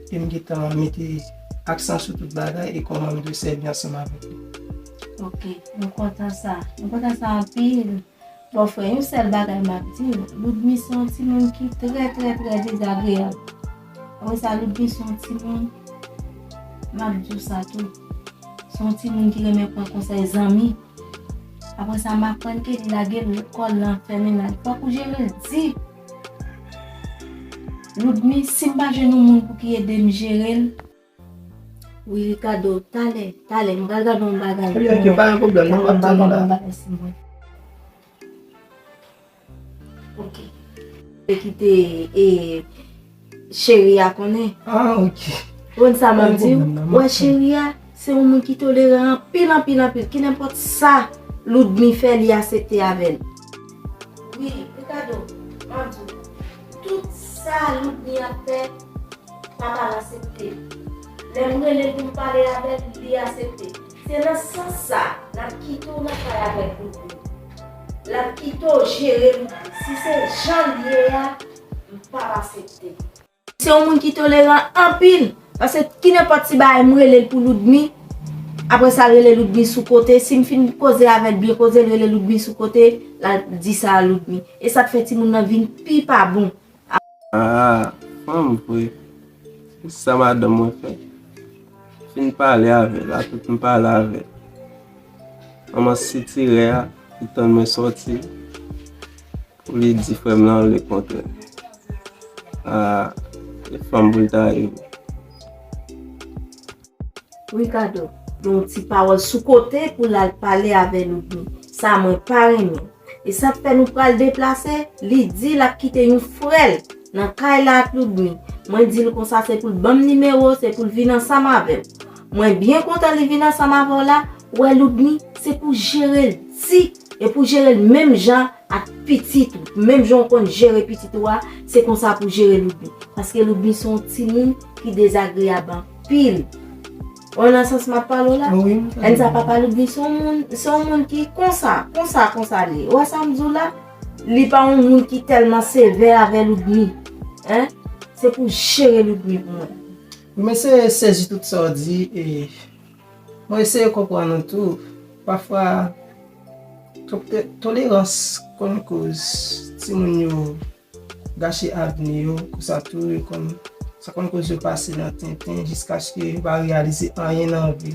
E m gentan mete aksan sou tout bagay e kòman m dwe sèvi ansanm avèk li. Ok, m kontan sa. M kontan sa anpil. Bon, frè, yon sèl bagay m ap di w, Ludmy se yon timoun ki trè, trè, trè dezagreyab. Apre sa, Ludmy se yon timoun, m ap di w sa tou, se yon timoun ki renmen pran konsèy zanmi. Apre sa, m aprann ke li lage l kò l nan fè mennaj. Fòk ou jere l di Ludmy, si m pa jwenn yon moun pou ki ede m jere l, wi, Ricardo, talè, talè, m pral gade yon bagay. Ebyen, ok, pa gen pwoblèm, non, m ap tann ou la. Talè, m pral gade yon bagay sou mwen. Ok. E kite, e, cheri a konnen. Ah, ok. Ou konn sa m ap di w? Pa gen pwoblèm, non, m ap tann. Wè, cheri a, se yon moun ki toleran anpil, anpil, anpil. Ki nenpòt sa Ludmy fè, li aksepte avè l. Wi, Ricardo, m ap di w, tout sa Ludmy ap fè, papa l aksepte. Lè m rele l pou m pale avè l, li aksepte. Se nan sans sa, l ap kite w nan kay avèk Ludmy. L ap kite w jere Ludmy. Si se jan l ye a, m p ap aksepte. Se yon moun ki toleran anpil. Paske ki nenpòt ti bagay m rele l pou Ludmy, apre sa l rele Ludmy sou kote. Si m fin koze avè l, byen koze, l rele Ludmy sou kote, l al di sa a Ludmy. E sa k fè timoun nan vin pi pa bon. Ah, fanm vre. Se sa madanm mwen fè. Fin pale avè l, a tout m pale avè l. Manman sitirè a, li tann mwen sòti pou li di frè m nan lekontrè. a fanm pou l ta rive. Ricardo, gen yon ti pawòl sou kote pou l al pale avè Ludmy. Sa mwen pa renmen. E sa k fè nou pral deplase, li di l ap kite yon frè l nan kay la ak Ludmy. Mwen di l konsa se pou l ban m nimewo, se pou l vin ansanm avè w. Mwen byen kontan li vin ansanm avè w la, ou wè Ludmy, se pou jere l di, e pou jere l menm jan ak pitit ou. Menm jan w konn jere pitit ou a, se konsa pou jere Ludmy. Paske Ludmy se yon timoun ki dezagreyab anpil. Ou nan sans m ap pale w la? Wi, m tande. Enn sa papa Ludmy se yon moun, se yon moun ki konsa, konsa, konsa li ye. Ou wè sa m di w la? Li pa yon moun ki tèlman sevè avè Ludmy. Hein? Se pou jere Ludmy pou mwen. Wi, men se sezi tout sa w di, e mwen eseye konprann ou tou. Pafwa, twòp te-, tolerans konn koz timoun yo gache avni yo, konsa tou, yo konn, sa konn koz yo pase nan tenten jiskaske yo pa reyalize anyen nan vi.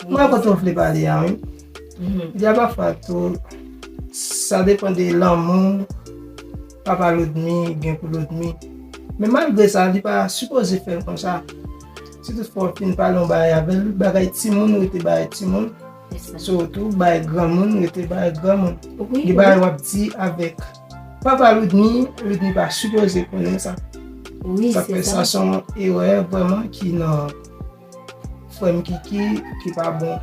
Mwen wè kote w vle pale a, wi. Mhm. Li a pafwa tou, sa depann de lanmou papa Ludmy gen pou Ludmy. Men malgre sa, li pa sipoze fè l konsa. Si toutfwa w fin pale yon bagay avè l, bagay timoun rete bagay timoun. Se sa. Sitou bagay granmoun rete bagay granmoun. Wi, gen bagay w ap di avèk papa Ludmy, Ludmy pa sipoze konnen sa. Wi, se sa. Sa fè sa se yon erè vrèman ki nan frè m Kiki ki pa bon.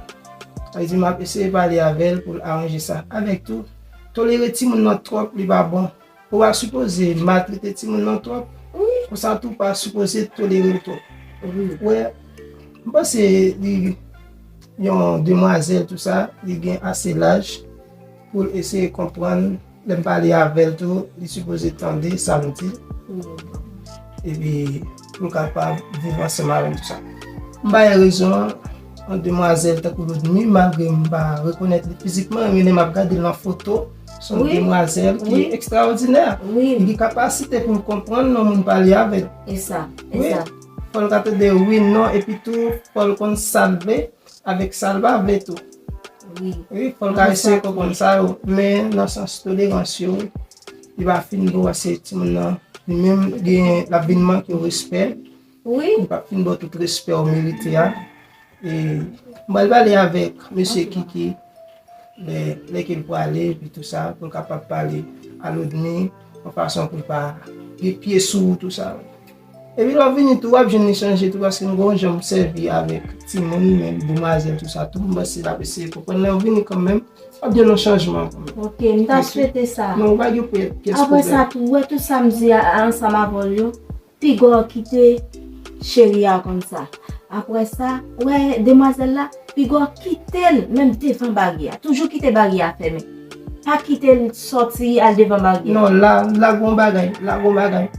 Sa vle di m ap eseye pale avè l pou l aranje sa. Avèk tou, tolere timoun nan twòp, li pa bon. Ou pa sipoze maltrete timoun nan twòp. Wi. Konsa tou, ou pa sipoze tolere l twòp. Wi. Wè, m panse li yon demwazèl, tou sa, li gen ase laj pou l eseye konprann. Lè m pale avè l tou, li sipoze tande sa m di. Wi. Epi, pou l kapab viv ansanm avè m, tou sa. M bay rezon an, yon demwazèl tankou Ludmy, malgre m pa rekonèt li fizikman, men lè m ap gade l nan foto, se yon demwazèl ki ekstraòdinè. Wi. Li gen kapasite pou l konprann lè yon moun pale avè l. E sa, e sa. Fò l ka tande wi, non, epi tou, fò l konn sa l vle avèk sa l pa vle tou. Wi. Wi, fò l ka eseye konprann sa yo, men nan sans tolerans yo, li pa fin bon, paske timoun nan, li menm gen, l ap vin manke w respè. Wi. Li p ap fin ba w tout respè w merite a. E m pral pale avèk mesye Kiki lè, lè ke l prale, epi tou sa, pou l kapab pale a Ludmy, yon fason pou l pa gen pye sou ou, tou sa. Epi lè w vini tou, w ap jwenn li chanje tou, paske m gon jan m sèvi avèk timoun, men demwazèl, tou sa, tou, m panse l ap eseye konprann. Lè w vini kanmenm, w ap jwenn yon chanjman kanmenm. Ok, m ta swete sa. Non, ou pa gen pyès pwoblèm. Apre sa tou, ou wè tout sa m di a, ansanm avè w yo, piga w kite cheri a konn sa. Apre sa, ou wè demwazèl la, piga w kite l menm devan baryè a. Toujou kite baryè a fèmen. Pa kite l sòti al devan baryè a. Non, la, la gon bagay, la gon bagay.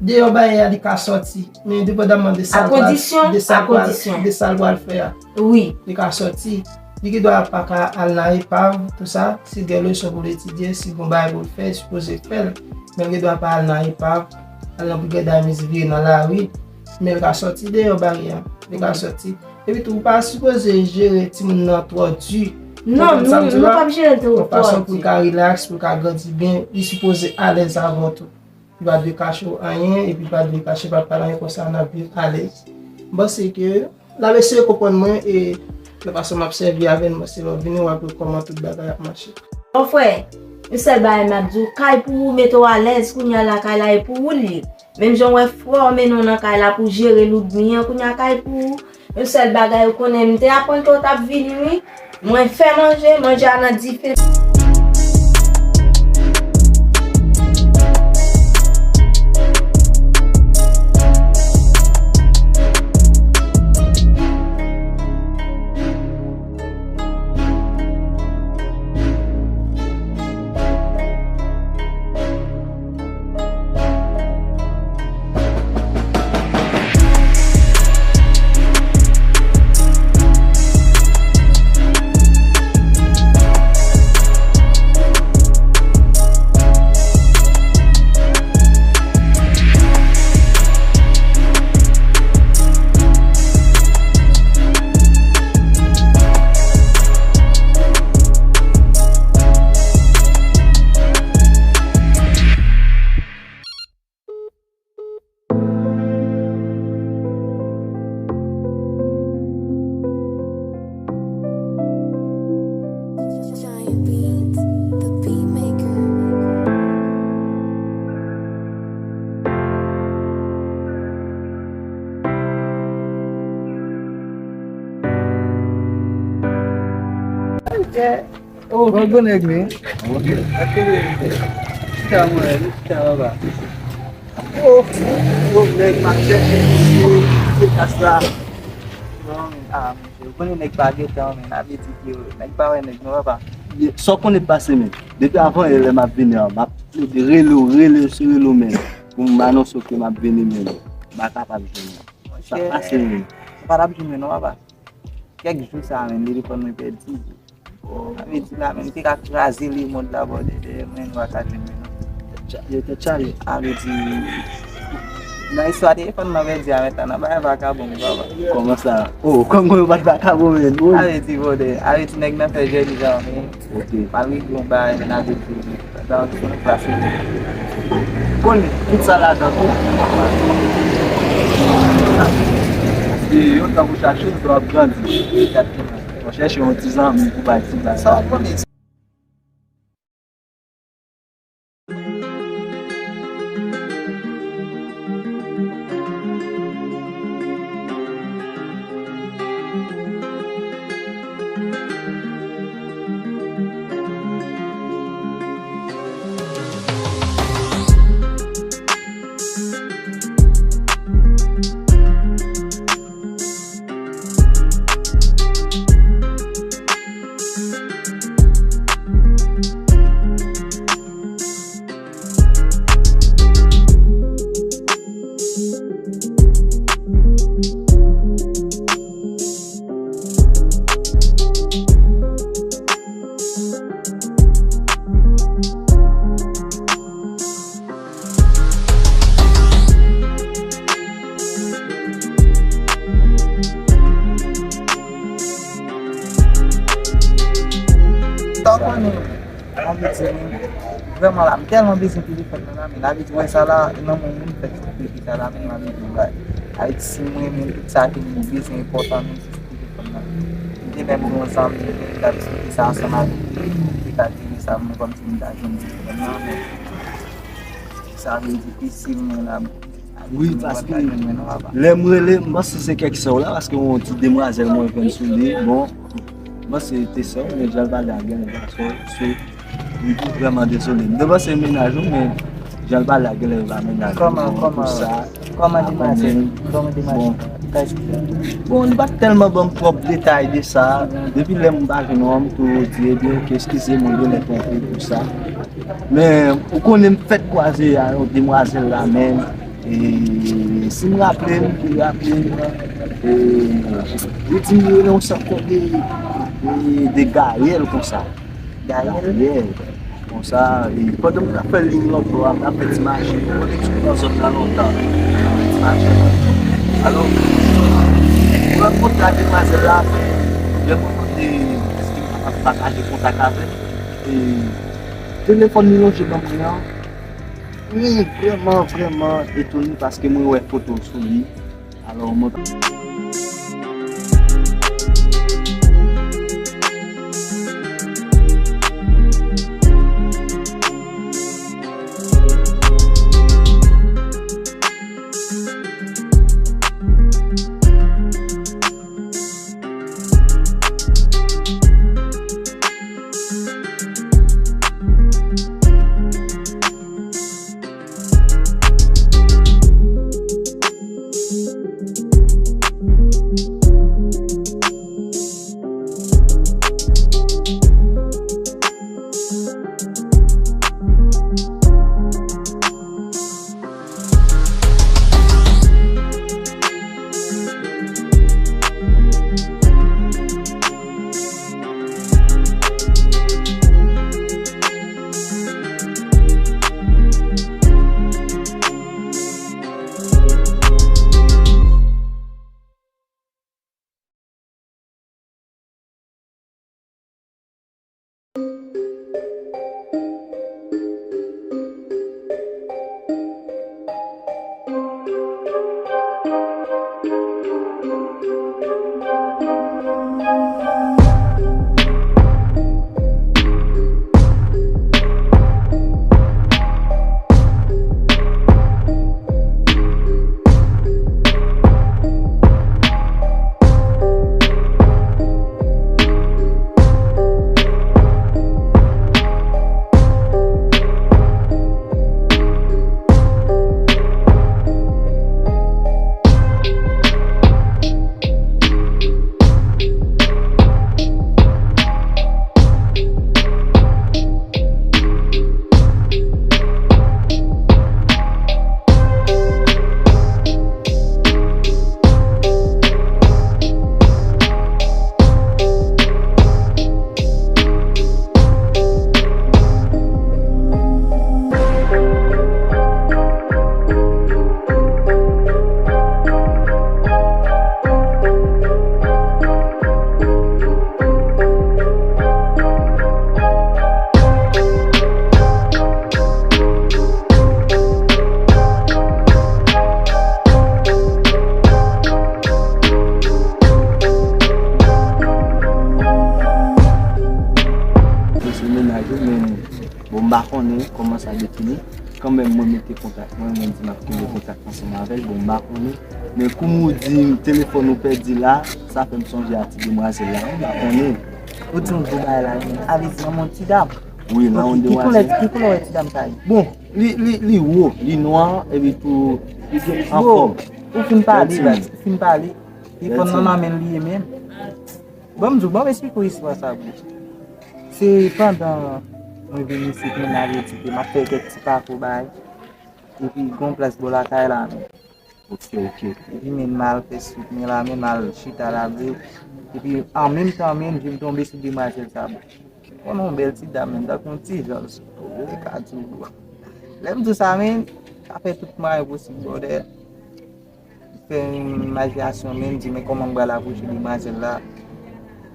Deyò baryè a li ka sòti, men depandamman de sa l pral, de sa l pral, de sa l pral fè a. Wi. Li ka sòti. Li gen dwa pa ka al nan epav, tou sa. Si l gen leson pou l etidye, si l gen bagay pou l fè, li sipoze fè l. Men l gen dwa pa al nan epav, al nan brigada miz vire nan lari. Men l ka sòti deyò baryè a. Li ka sòti. Epi tou, ou pa sipoze jere timoun nan twò di. Non, nou, nou p ap jere l twò di. Yon fason pou l ka rilaks, pou l ka grandi byen, li sipoze alèz avè w tou. Li pa dwe kache w anyen, epi li pa dwe kache papa l anyen, konsa n ap viv alèz. M panse ke l ap eseye konprann mwen, e nan fason m ap sèvi avè l, m panse lè w vini, w ap wè kòman tout bagay ap mache. Bon frè, yon sèl bagay m ap di w, kay pou ou, mete w alèz, kounye a la kay la e pou ou l ye. Menm jan w wè frè w mennen w nan kay la pou jere Ludmy an, kounye a kay pou ou. Yon sèl bagay ou konnen, m te aprann ke w t ap vini, wi. Mwen fè manje, manje a nan dife. Beats, the beat maker. Oh, bon, bon nèg, men. Chita, mwen, chita, baba. Oh, oh, nèg, m ap chèche, se, se kas la. Non, men, ah, monchè, ou konnen nèg pa gen tan, men, n ap di ke nèg pa wè nèg, non, papa. Sa w konnen pase, men. Depi avan yè lè m ap vini an, m ap plede rele w, rele w, sou rele w, men. Pou m anonse w ke m ap vini, men. M pa kapab jwenn ou. Sa pase, men. Ou pa t ap jwenn mwen, non, papa. Kèk jou sa, men, telefòn mwen pèdi. Sa vle di la, men, m te ka kraze lemonn la, bò, dèyè mwen, nou pa ka jwenn mwen, non. Tèt chaje, tèt chaje. Sa vle di, nan istwa telefòn nan pèdi a, mentnan, nan bagay vakabon, papa. Kòman sa? Oh, kòman yo pa t vakabon, men? Oh. Sa vle di, bòdè, sa vle di, nèg nan fè jèli jan, men. Ok. M al regle yon bagay, men, sa vle di, Sa, se yon plas. Konnen, tout sa lajan tou. Paske yon tan pou chak choz, w ap grandi. Egzakteman. W ap chèche yon ti zanmi pou bay ti bagay. Sa w konnen. Sa w konnen, anvi di, men, vrèman la, m tèlman bezwen telefòn nan la, men, anvi di, wè sa la, nan men moun fèk sou telefòn sa la, men, anvi di, wè. Anvi di, si mwen, men, tout sa ke m bezwen enpòtan, men, se sou telefòn nan. M te menm gen yon zanmi, men, m t ap diskite sa ansanm avèk li, m te ka di li sa, mwen, kòmsi m ta jwenn telefòn nan, men, Sa vle di, isit mwen la, wi, paske lè m rele, m panse se kèk sè w la, paske yon ti demwazèl mwen jwenn sou li. Bon, m panse se te sè w, men jan l pale a genlè pa sè w, so, m tou vrèman dezole. M te panse se mennaj ou, men jan l pale a genlè pa mennaj ou. Kòman, kòman, kòman demwazèl? Kòman demwazèl? Bon, li pa t tèlman ban m twòp detay de sa. Depi lè m pa jwenn ou an, m tou di, ebyen, oke, eskize m, mwen genlè twonpe pou sa. Men, ou konnen m fèk kwaze a yon demwazèl la menm. E, si m raple m, ki raple m, e, li di m li rele yon sèt kòb de, de, de Gayèl konsa. Gayèl? Gayèl. Konsa, e, pandan m t ap fè liy lòtbò a, m t ap fè ti mache, m konnen m sot nan zòn nan lontan. Ti mache. Alò, m rankontre ak demwazèl la, men lè mwen mande èske m kapab pataje kontak avè l, e, telefòn li lonje ban mwen an, mwen vrèman, vrèman etone paske mwen wè foto sou li. Alò, mwen Men, bon, m pa konnen kòman sa defini. Kanmenm, mwen mete kontak mwen, mwen di m ap kenbe kontak ansanm avè l. Bon, m pa konnen. Men kounye a ou di m telefòn ou pèdi la, sa fè m sonje a ti demwazèl la. M pa konnen. Ou di yon gwo bagay la, men avè di nan yon ti dam. Wi, nan yon demwazèl. Ki koulè, ki koulè ti dam sa ye? Bon, li, li, li wo, li nwa, epi tou, li gen anfòm. Ou fin pale, baz, ou fin pale. Telefòn nan nan men l li ye menm. Bon, m di w, bon, m esplike w istwa sa, bro. Se pandan mwen vin isit, mwen avèti ke m ap fè kèk ti pakou bagay. Epi, gon plas bò lakay la, men. Ok, ok. Epi, men m al fè sik mwen la, men m al chita la, bro. Epi, an menm tan, men, m tonbe sou demwazèl sa, bro. Konnen yon bèl ti dam, men, tankou yon ti jan, bro. Ou ka di, bro. Lè m di w sa, men, sa fè tout mwayen posib, brother. Fè yon imajinasyon, men m di, men kòman m pral apwoche demwazèl la?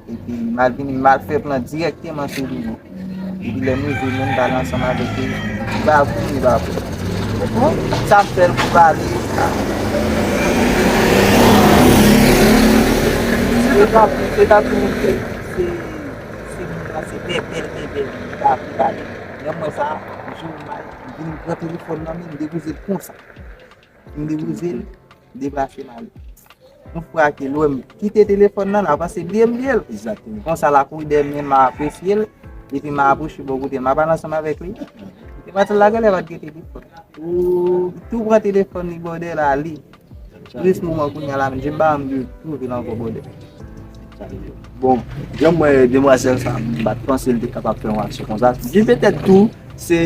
Epi, m al vini, m al fè plan dirèkteman sou li, men. Epi, lè m rive, men m pale ansanm avèk li. Li pa kouri, li pa pè. Bon, sa m fè l pou pale. Se ta, se ta tou, se, se moun nan, se bèbèl, bèbèl, li pa vle pale. Lè m wè sa, m jwe mal, m vin pran telefòn nan, men m depoze l konsa. M depoze l, deplase m ale. M frake l, wè m kite telefòn nan, l avanse bliye m bliye l. Egzakteman. Konsa l ap kouri dèyè m, men m apresye l, epi m apwoche bò kote m ap pale ansanm avèk li. Epi l lage l, li pa t gen telefòn. Li tou pran telefòn li, brother, l ale. Jis moman kounye a la, men, jem pa janm twouve l ankò, brother. Bon, jan m wè demwazèl sa, m pa t panse l te kapab fè yon aksyon konsa. Li petèt tou, se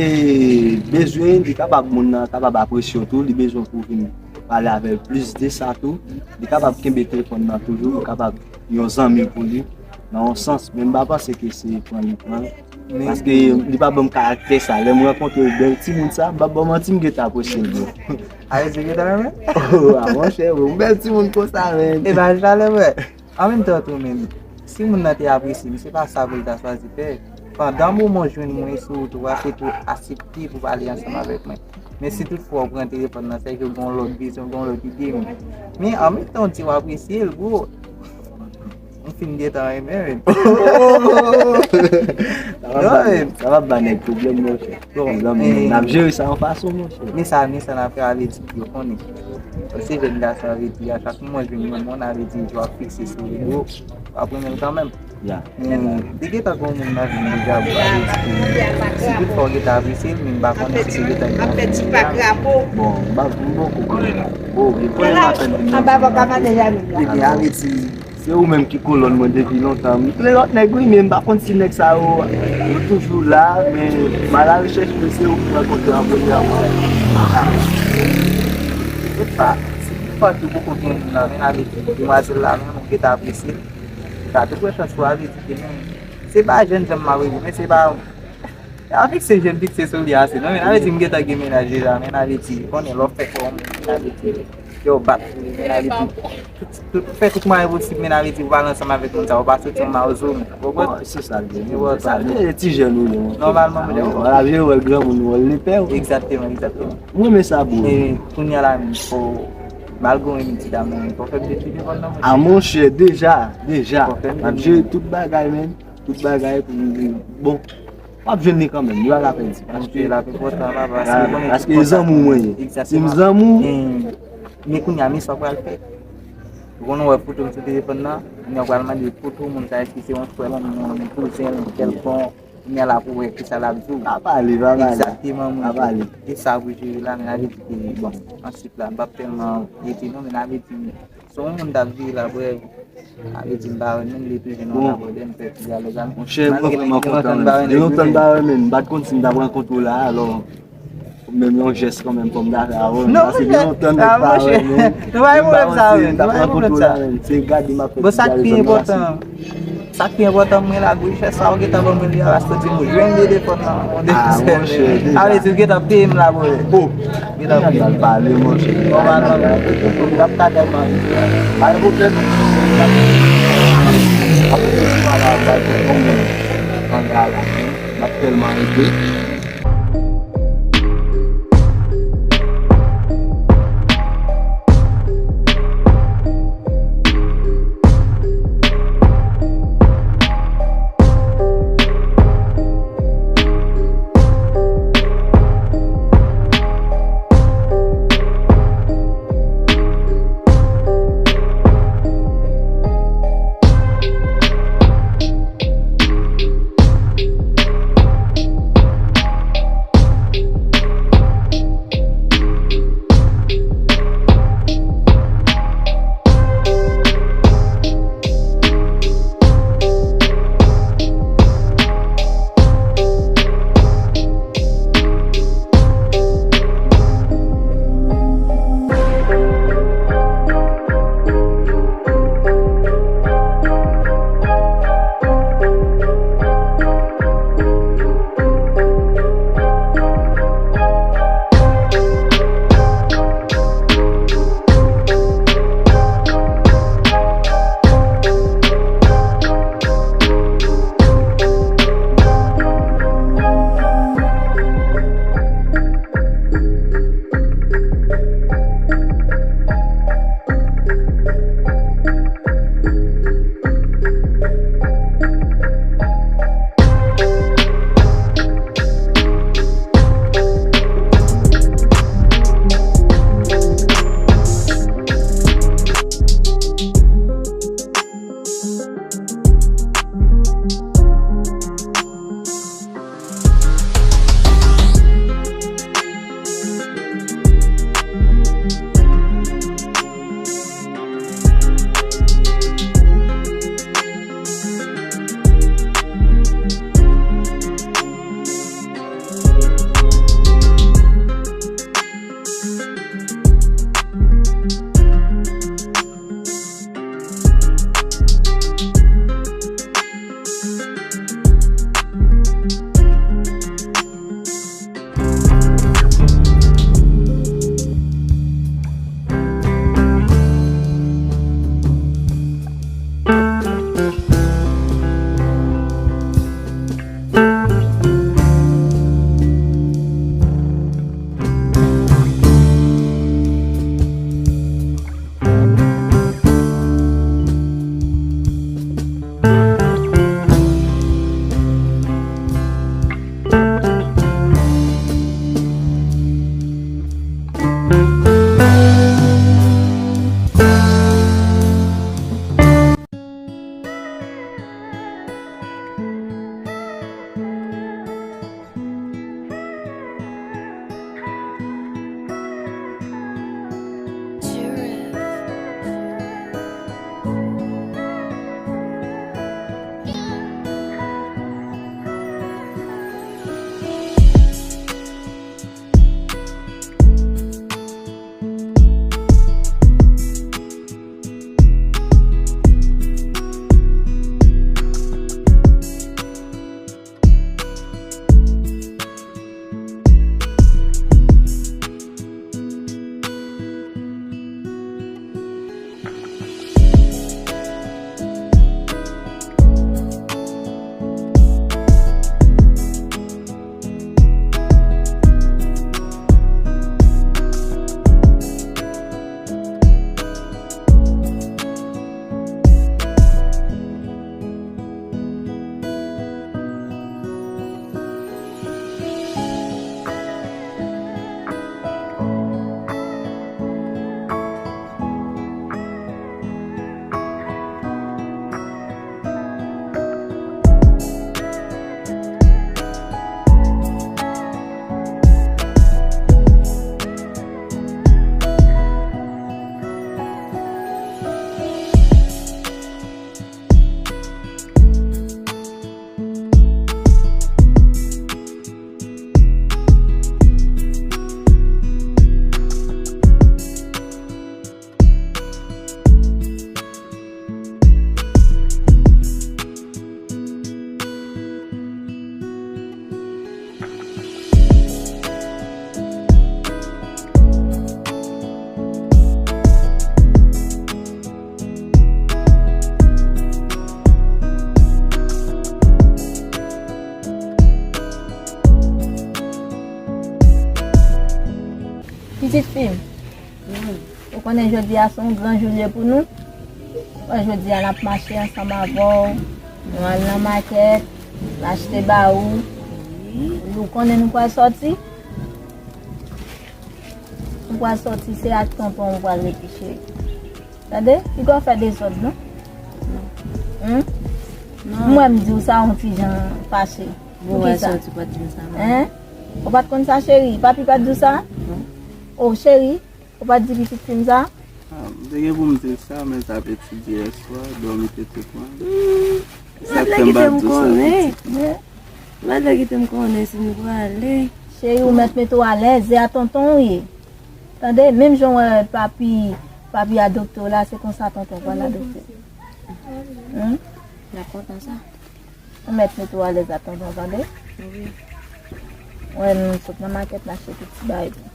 bezwen, li kapab, moun nan kapab apresye w tou, li bezwen pou w vin pale avè l plis de sa tou. Li kapab kenbe telefòn nan toujou, ou kapab yon zanmi pou li, nan yon sans, men m pa panse ke se pran li pran l. Paske li pa ban m karaktè sa. Lè m rankontre bèl timoun sa, m p ap ba w manti, m gentan apresye l, bro. A, se gentan renmen? Oh, a, monchè, bro, yon bèl timoun konsa, men. E pa jalè, vre. An menm tan tou, men, si moun nan te apresye m, se pa sa pou l ta chwazi fè. Pandan moman w jwenn mwen sou wout ou a, se pou w aksepte pou w pale ansanm avèk mwen. Men si toutfwa w pran telefòn nan, se ke w gen yon lòt vizyon, w gen yon lòt ide, men. Men an menm tan w di w apresye l, bro, m fin gentan renmen, men. Sa va ba nèg, sa va ba nèg pwoblèm, monchè. Bon, mezanmi, n ap jere sa yon fason, monchè. Men sa, men sa n ap fè, avè di yo konnen. Se jèn gason, avè di, a chak moman jwenn yon moun, avè di, yo ap fikse sou li, yo ap renmen l kanmenm. Ya. Men, te gentan gon moun nan vin deja, bon, avè di, si tout fwa w gentan apresye l, men m pa konnen si se gentan gen yon moun deja. Bon, m pa, m poko konnen. Bon, e konnen m apèn vin nan zòn nan. Ebyen, avè di, Se ou menm ki kolòn mwen depi lontan. M ple lòt nèg wi, men m pa konn si nèg sa yo, yo toujou la, men m al arechèch mwen, se ou m rankontre an premye fwa. Tout sa, si tout fwa ki poko gen moun nan, men avè di demwazèl la, men ou gentan apresye l. Sa tout wè chans pou avè di ke men, se pa jèn jan m ap rele, men se pa Avèk se jèn fikse sou li ase. Non, men avè di m gentan gen mennaj deja, men avè di, konnen lè w fè kò w, men avè di, yo bat, men avè di, tout, tout, fè tout mwayen posib, men avè di, ou pale ansanm avèk moun sa, ou pa soti yon mawozo, men, ou konprann? Bon, se sa l ye. Se sa l ye, ti jèn ou ye, monchè. Nòmalman, men, ou la vye wè granmoun, wè l lepè, wi. Egzakteman, egzakteman. Mwen, men sa, bro. E, kounye a la, men, fò, malgre w renmen ti dam nan, men fò w fè m detwi telefòn nan, monchè. A, monchè, deja, deja. Fò w fè m detwi. M ap jere tout bagay, men. Tout bagay pou nou, bon, w ap jwenn li kanmenm, li pa ka pèdi. Paske l ap enpòtan, papa, paske konnen paske se zanmi w mwen ye. Si m zanmi w, men kounye a, men sa w pral fè. Ou konn wè foto m sou telefòn nan, kounye a w pral mande foto moun sa, èske se yon frè l, yon kouzen l, yon kèlkonk, kounye a la pou wè kisa l ap di w. Pa pale, pa pale. Egzakteman, monchè. Pa pale. E sa pou jere la, men avè di ke, bon, answit la, m p ap tèlman rete non, men avè di, se yon moun t ap viv la, brèf. Avè di m pa renmen l, li toujou nan labòdè, m fè ti dyalòg ak li. Monchè, mwen vrèman kontan, menm. Gen lontan m pa renmen l, m pa t konn si m t ap rankontre w la, alò, menm yon jès kanmenm, fò m ta fè avè w, paske gen lontan nèg pa wè, men m pa wè si m t ap rankontre w la, menm. Se gade m ap fè ti dyalòg ak li. Sa k pi enpòtan, mwen la, gwo richès sa ou gentan ban mwen li a, paske w di m ou jwenn telefòn nan, ou depoze l. A, monchè, deja. Sa vle di ou gentan peye m la, brother. Oh, gentan peye m. N al pale, monchè. Nòmalman, m ap ka tèlman. Pa gen pwoblèm. M ap tèlman rete. Pitit fi m, ou konnen jodi a se yon gran jou l ye pou nou. Wè, jodi a n ap mache ansanm avè w, nou al nan makèt, n achte ba ou. Ou konnen nou pral sòti. Nou pral sòti, se ak tonton ou pral rete, cheri. Tande? Piga w fè dezòd, non? Humm? M wè m di w sa yon ti jan fache. Poukisa? Sòti, ou pa t di m sa, non. Hen? Ou pa t konn sa, cheri? Papi pa t di w sa? Non. O, cheri, ou pa t di pitit fi m sa? Ah, m te gen pou m di l sa, men l t ap etidye yèswa, dòmi te tou pran l. Sa k fè m pa t di w sa, pitit fi m. Mwen te kite m konnen si nou prale. Cheri, ou mèt mete w alèz, se a tonton ou ye. Tande, menm jan w wè papi, papi a doktè w la, se konsa tonton w pral a doktè. Humm? L ap kontan sa. Ou mèt mete w alèz a tonton, tande? Wi. Wè, nou sot nan makèt, n achte tout ti bagay tou.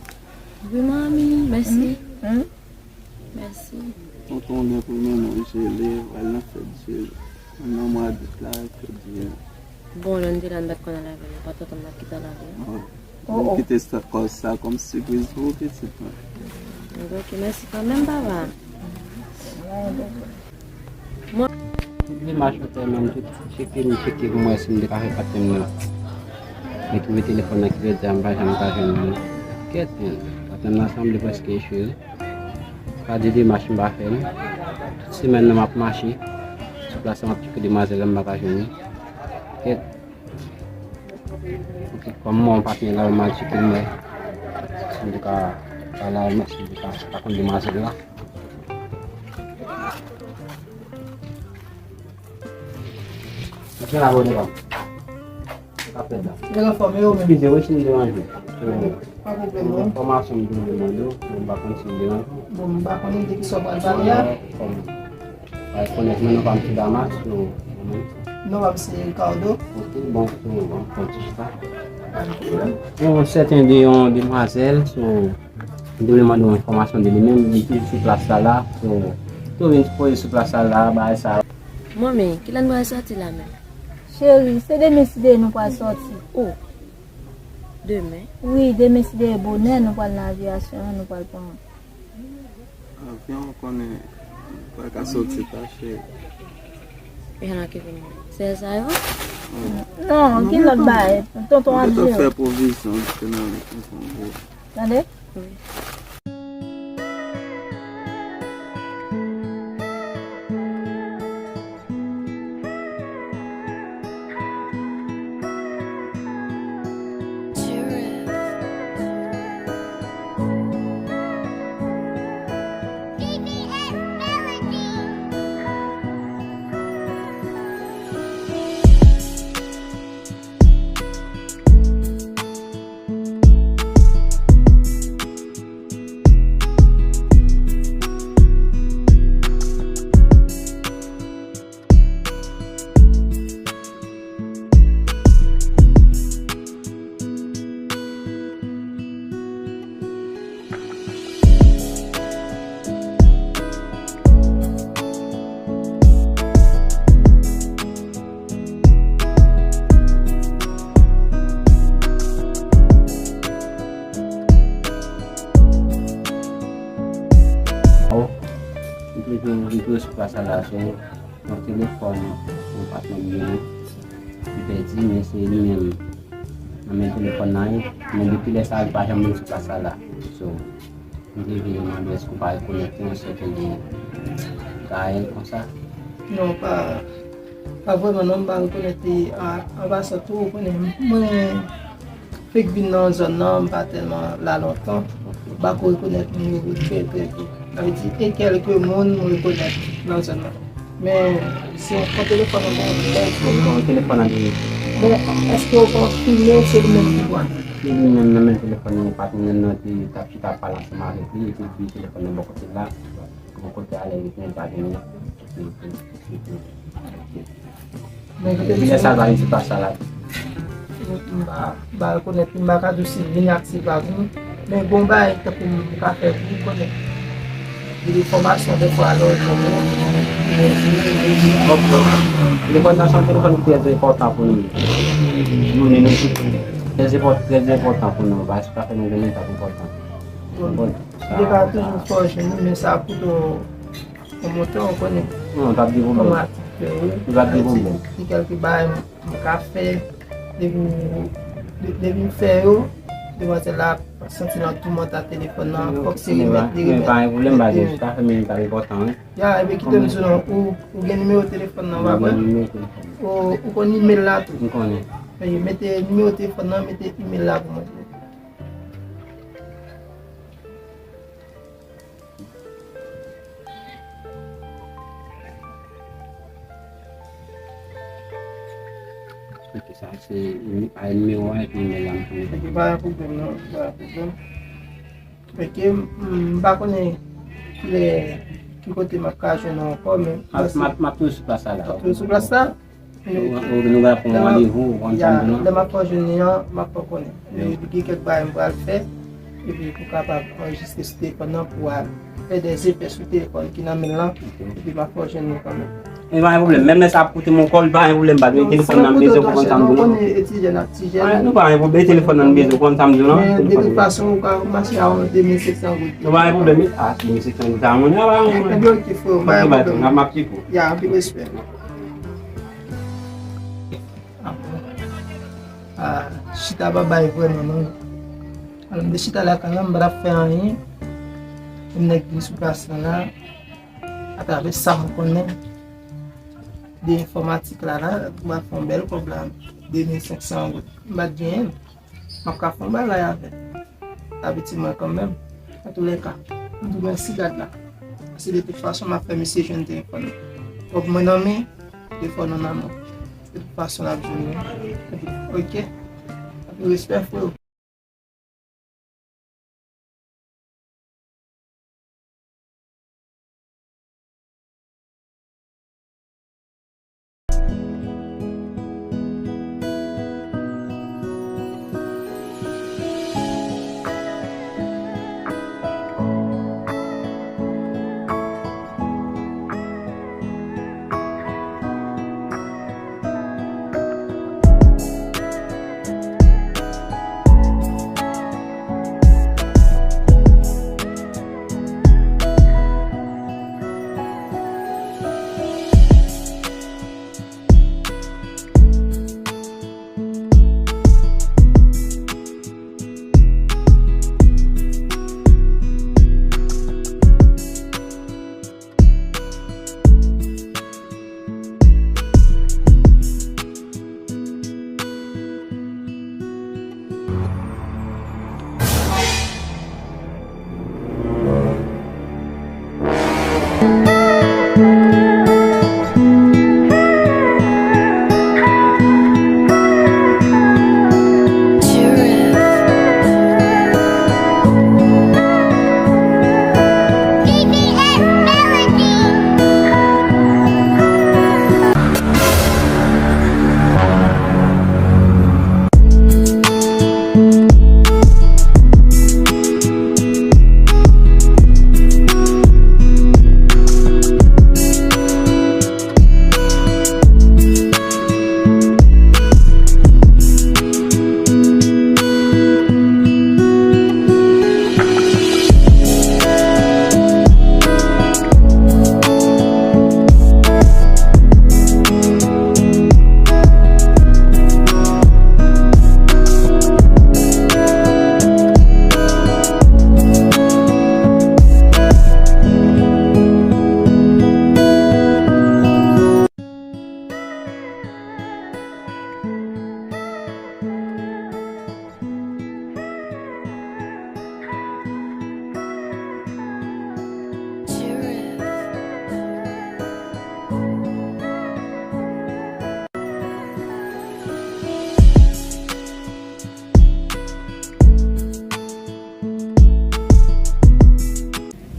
Wi, manmi, mèsi. Humm? Mèsi. Tonton gen premye non jele, pral nan fèt jele. Nan mwa dout la, fèt jele. Bon, lè n te la, n pa t konn al avè l, pa t konn ap kite al avè l. Oh, oh. Kite sa, kòz sa kòm sipriz pou ou, pitit mwen. Ok, mèsi kanmenm, papa. Tout demach yo tèlman, m tout tcheke, m tcheke pou m wè si m te ka fè patnè m nan. Men twouve telefòn nan ki pèdi a, m pa janm ka jwenn li. Kèt, men, patnè m nan sanble prèske echwe wi. Ka di demach m pa fè non. Tout semèn nan m ap mache. Sou plas la m ap tcheke demwazèl la m pa ka jwenn li. Kèt. Ok, kòm mwen yon patnè la, m al tcheke m wè si m te ka pale avè l, si m te ka pa konn demwazèl la. Ou gen abòne pa m? Sa k ap fèt la? Mwen anfòm, e ou menm? Eskize wi si m deranje. Pa pwoblèm, non. Enfòmasyon m te vle mande w, m pa konn si m deranje. Bon, m pa konnen de kisa w pral pale a. Kòm pa rekonèt mwen, non pa m se Damas, so, mwen menm. Non pa m se Ricardo. Ok, bon, so, bon, fon ti chita. Pa gen pwoblèm. Yon sèten de yon demwazèl, so, m te vle mande w enfòmasyon de li menm, li toujou sou plas la la, so, tou vin poze sou plas la la, bagay sa. Manmi, kilè n pral sòti la menm? Cheri, se demen si Dye vle nou pral sòti. O! Demen? Wi, demen si Dye vle bonè nou pral nan aviyasyon an, nou pral pran. Avyon, ou konnen, pa ka sòti pa chè. E nan ki vin? Sèl sa yo? Non, gen lòt bagay. Tonton ap jere. Fè pwovizyon, paske nan, nan, nan, Tande? Wi. Oh, m toujou, m toujou sou plas la la, so, yon telefòn, yon patnè m genyen, li pèdi, men se li menm nan men telefòn nan ye, men depi lè sa a, li pa janm vin sou plas la la. So, m te vin mande èske w pa rekonèt li, yon sèten de Gaël konsa? Non, pa, pa vrèman non, m pa rekonèt li. An, an pasan tou, ou konnen, mwen fèk vin nan zòn nan, m pa tèlman la lontan. M pa ko rekonèt moun yo trè, trè byen. Sa vle di, e kèlke moun m rekonèt nan zòn nan. Men, se yon telefòn nan men. Bon, telefòn nan li. Men, èske w konfime se li menm ki pran? Se li menm nan men telefòn nan, patnè m nan te t ap chita ap pale ansanm avèk li, epi li telefòn nan bò kote l la. Bò kote a, lè li te pa vini. Men, depi lè sa l pa vin sou plas la la. M pa, m pa rekonèt li, m pa ka di w si l vini ak si l pa vini. Men gon bagay tankou m ka fè pou ou konnen. Gen de fòmasyon dèfwa lè w jwenn yo. Telefòn nan se yon telefòn ki trè enpòtan pou nou. Jounen nou tou. Trè enpò-, trè enpòtan pou nou. Bagay sa ka fè nou jwenn li t ap enpòtan. Bon, li ka toujou fè w jwenn li, men sa koute w yon montan, w konnen. Non, pa gen pwoblèm. Kòman atik yo ye. Pa gen pwoblèm. Ti kèlke bagay m ka fè, depi, depi m fè yo, demwazèl la santi l ap toumante ak telefòn nan, fòk se remèt li, remèt, pa gen pwoblèm, pa gen, pa fè, men li pa enpòtan, wi. Ya, epi kite m di w non, ou, ou gen nimewo telefòn nan, pa vre? Ou, ou konn imèl la tou? M konnen. Mete nimewo telefòn nan, mete imèl la pou mwen. Ok, sa se a nimewo a epi imèl la m pou mete. Ok, pa gen pwoblèm non, pa gen pwoblèm. Ok, m, m pa konnen kilè, ki kote m ap ka jwenn ou ankò, men m ap, m ap, m ap toujou sou plas la la. W ap toujou sou plas la? Nou, nou, nou va pran randevou, w konn sa m di w lan. Lè m ap fè w jwenn li an, m ap fè w konnen. Epi gen kèk bagay m pral fè, epi pou kapab anrejistre sou telefòn nan pou al fè dè zefè sou telefòn ki nan men l lan, epi m ap fè w jwenn li kanmenm. Men pa gen pwoblèm, menm lè sa ap koute m yon kòb, pa gen pwoblèm, pa gen telefòn nan m bezwen pou konn sa m di w lan. Konnen etidyan ak ti jèn. Pa gen, nou pa gen pwoblèm, telefòn nan m bezwen pou konn sa m di w lan. Men de tout fason, ou ka mache a yon de mil senk san goud. Nou pa gen pwoblèm, wi. A, de mil senk san goud, sa moun nan pa yon. Ebyen, ok, frè, pa gen pwoblèm. M ap, m ap tcheke w. Ya, anpil respè. Ah, bon. Ah, chita pa bay vrèman non. Alò, m te chita lakay la, m pa t ap fè anyen. M nèk vin sou plas la la, atravè sa m konnen de enfòmatik la la, m ap fè yon bèl kòb la, de mil senk san goud. M pa t genyen l. M ap ka fè yon bagay avè l. Abitye mwen kanmenm. Antoulèka, m di w mèsi gad la. Paske de tout fason, m ap fè misye jwenn telefòn nan. Kòb mwen nan men, telefòn nan nan men. De tout fason, l ap jwenn mwen. Ok? Anpil respè, freo.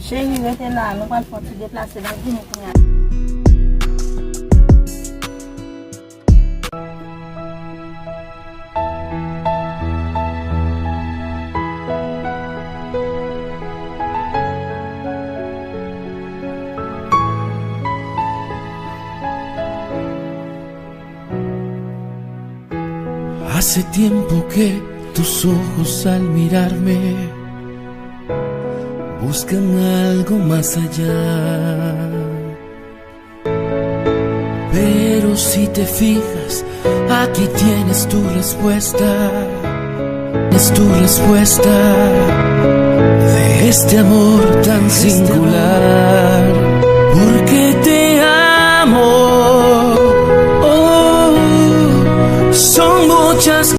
Cheri, rete la, nou pral fè yon ti deplase, n ap vini kounye a. Hace tiempo que tus ojos al mirarme Buscan algo más allá. Pero si te fijas, aquí tienes tu respuesta. Es tu respuesta de este amor tan singular.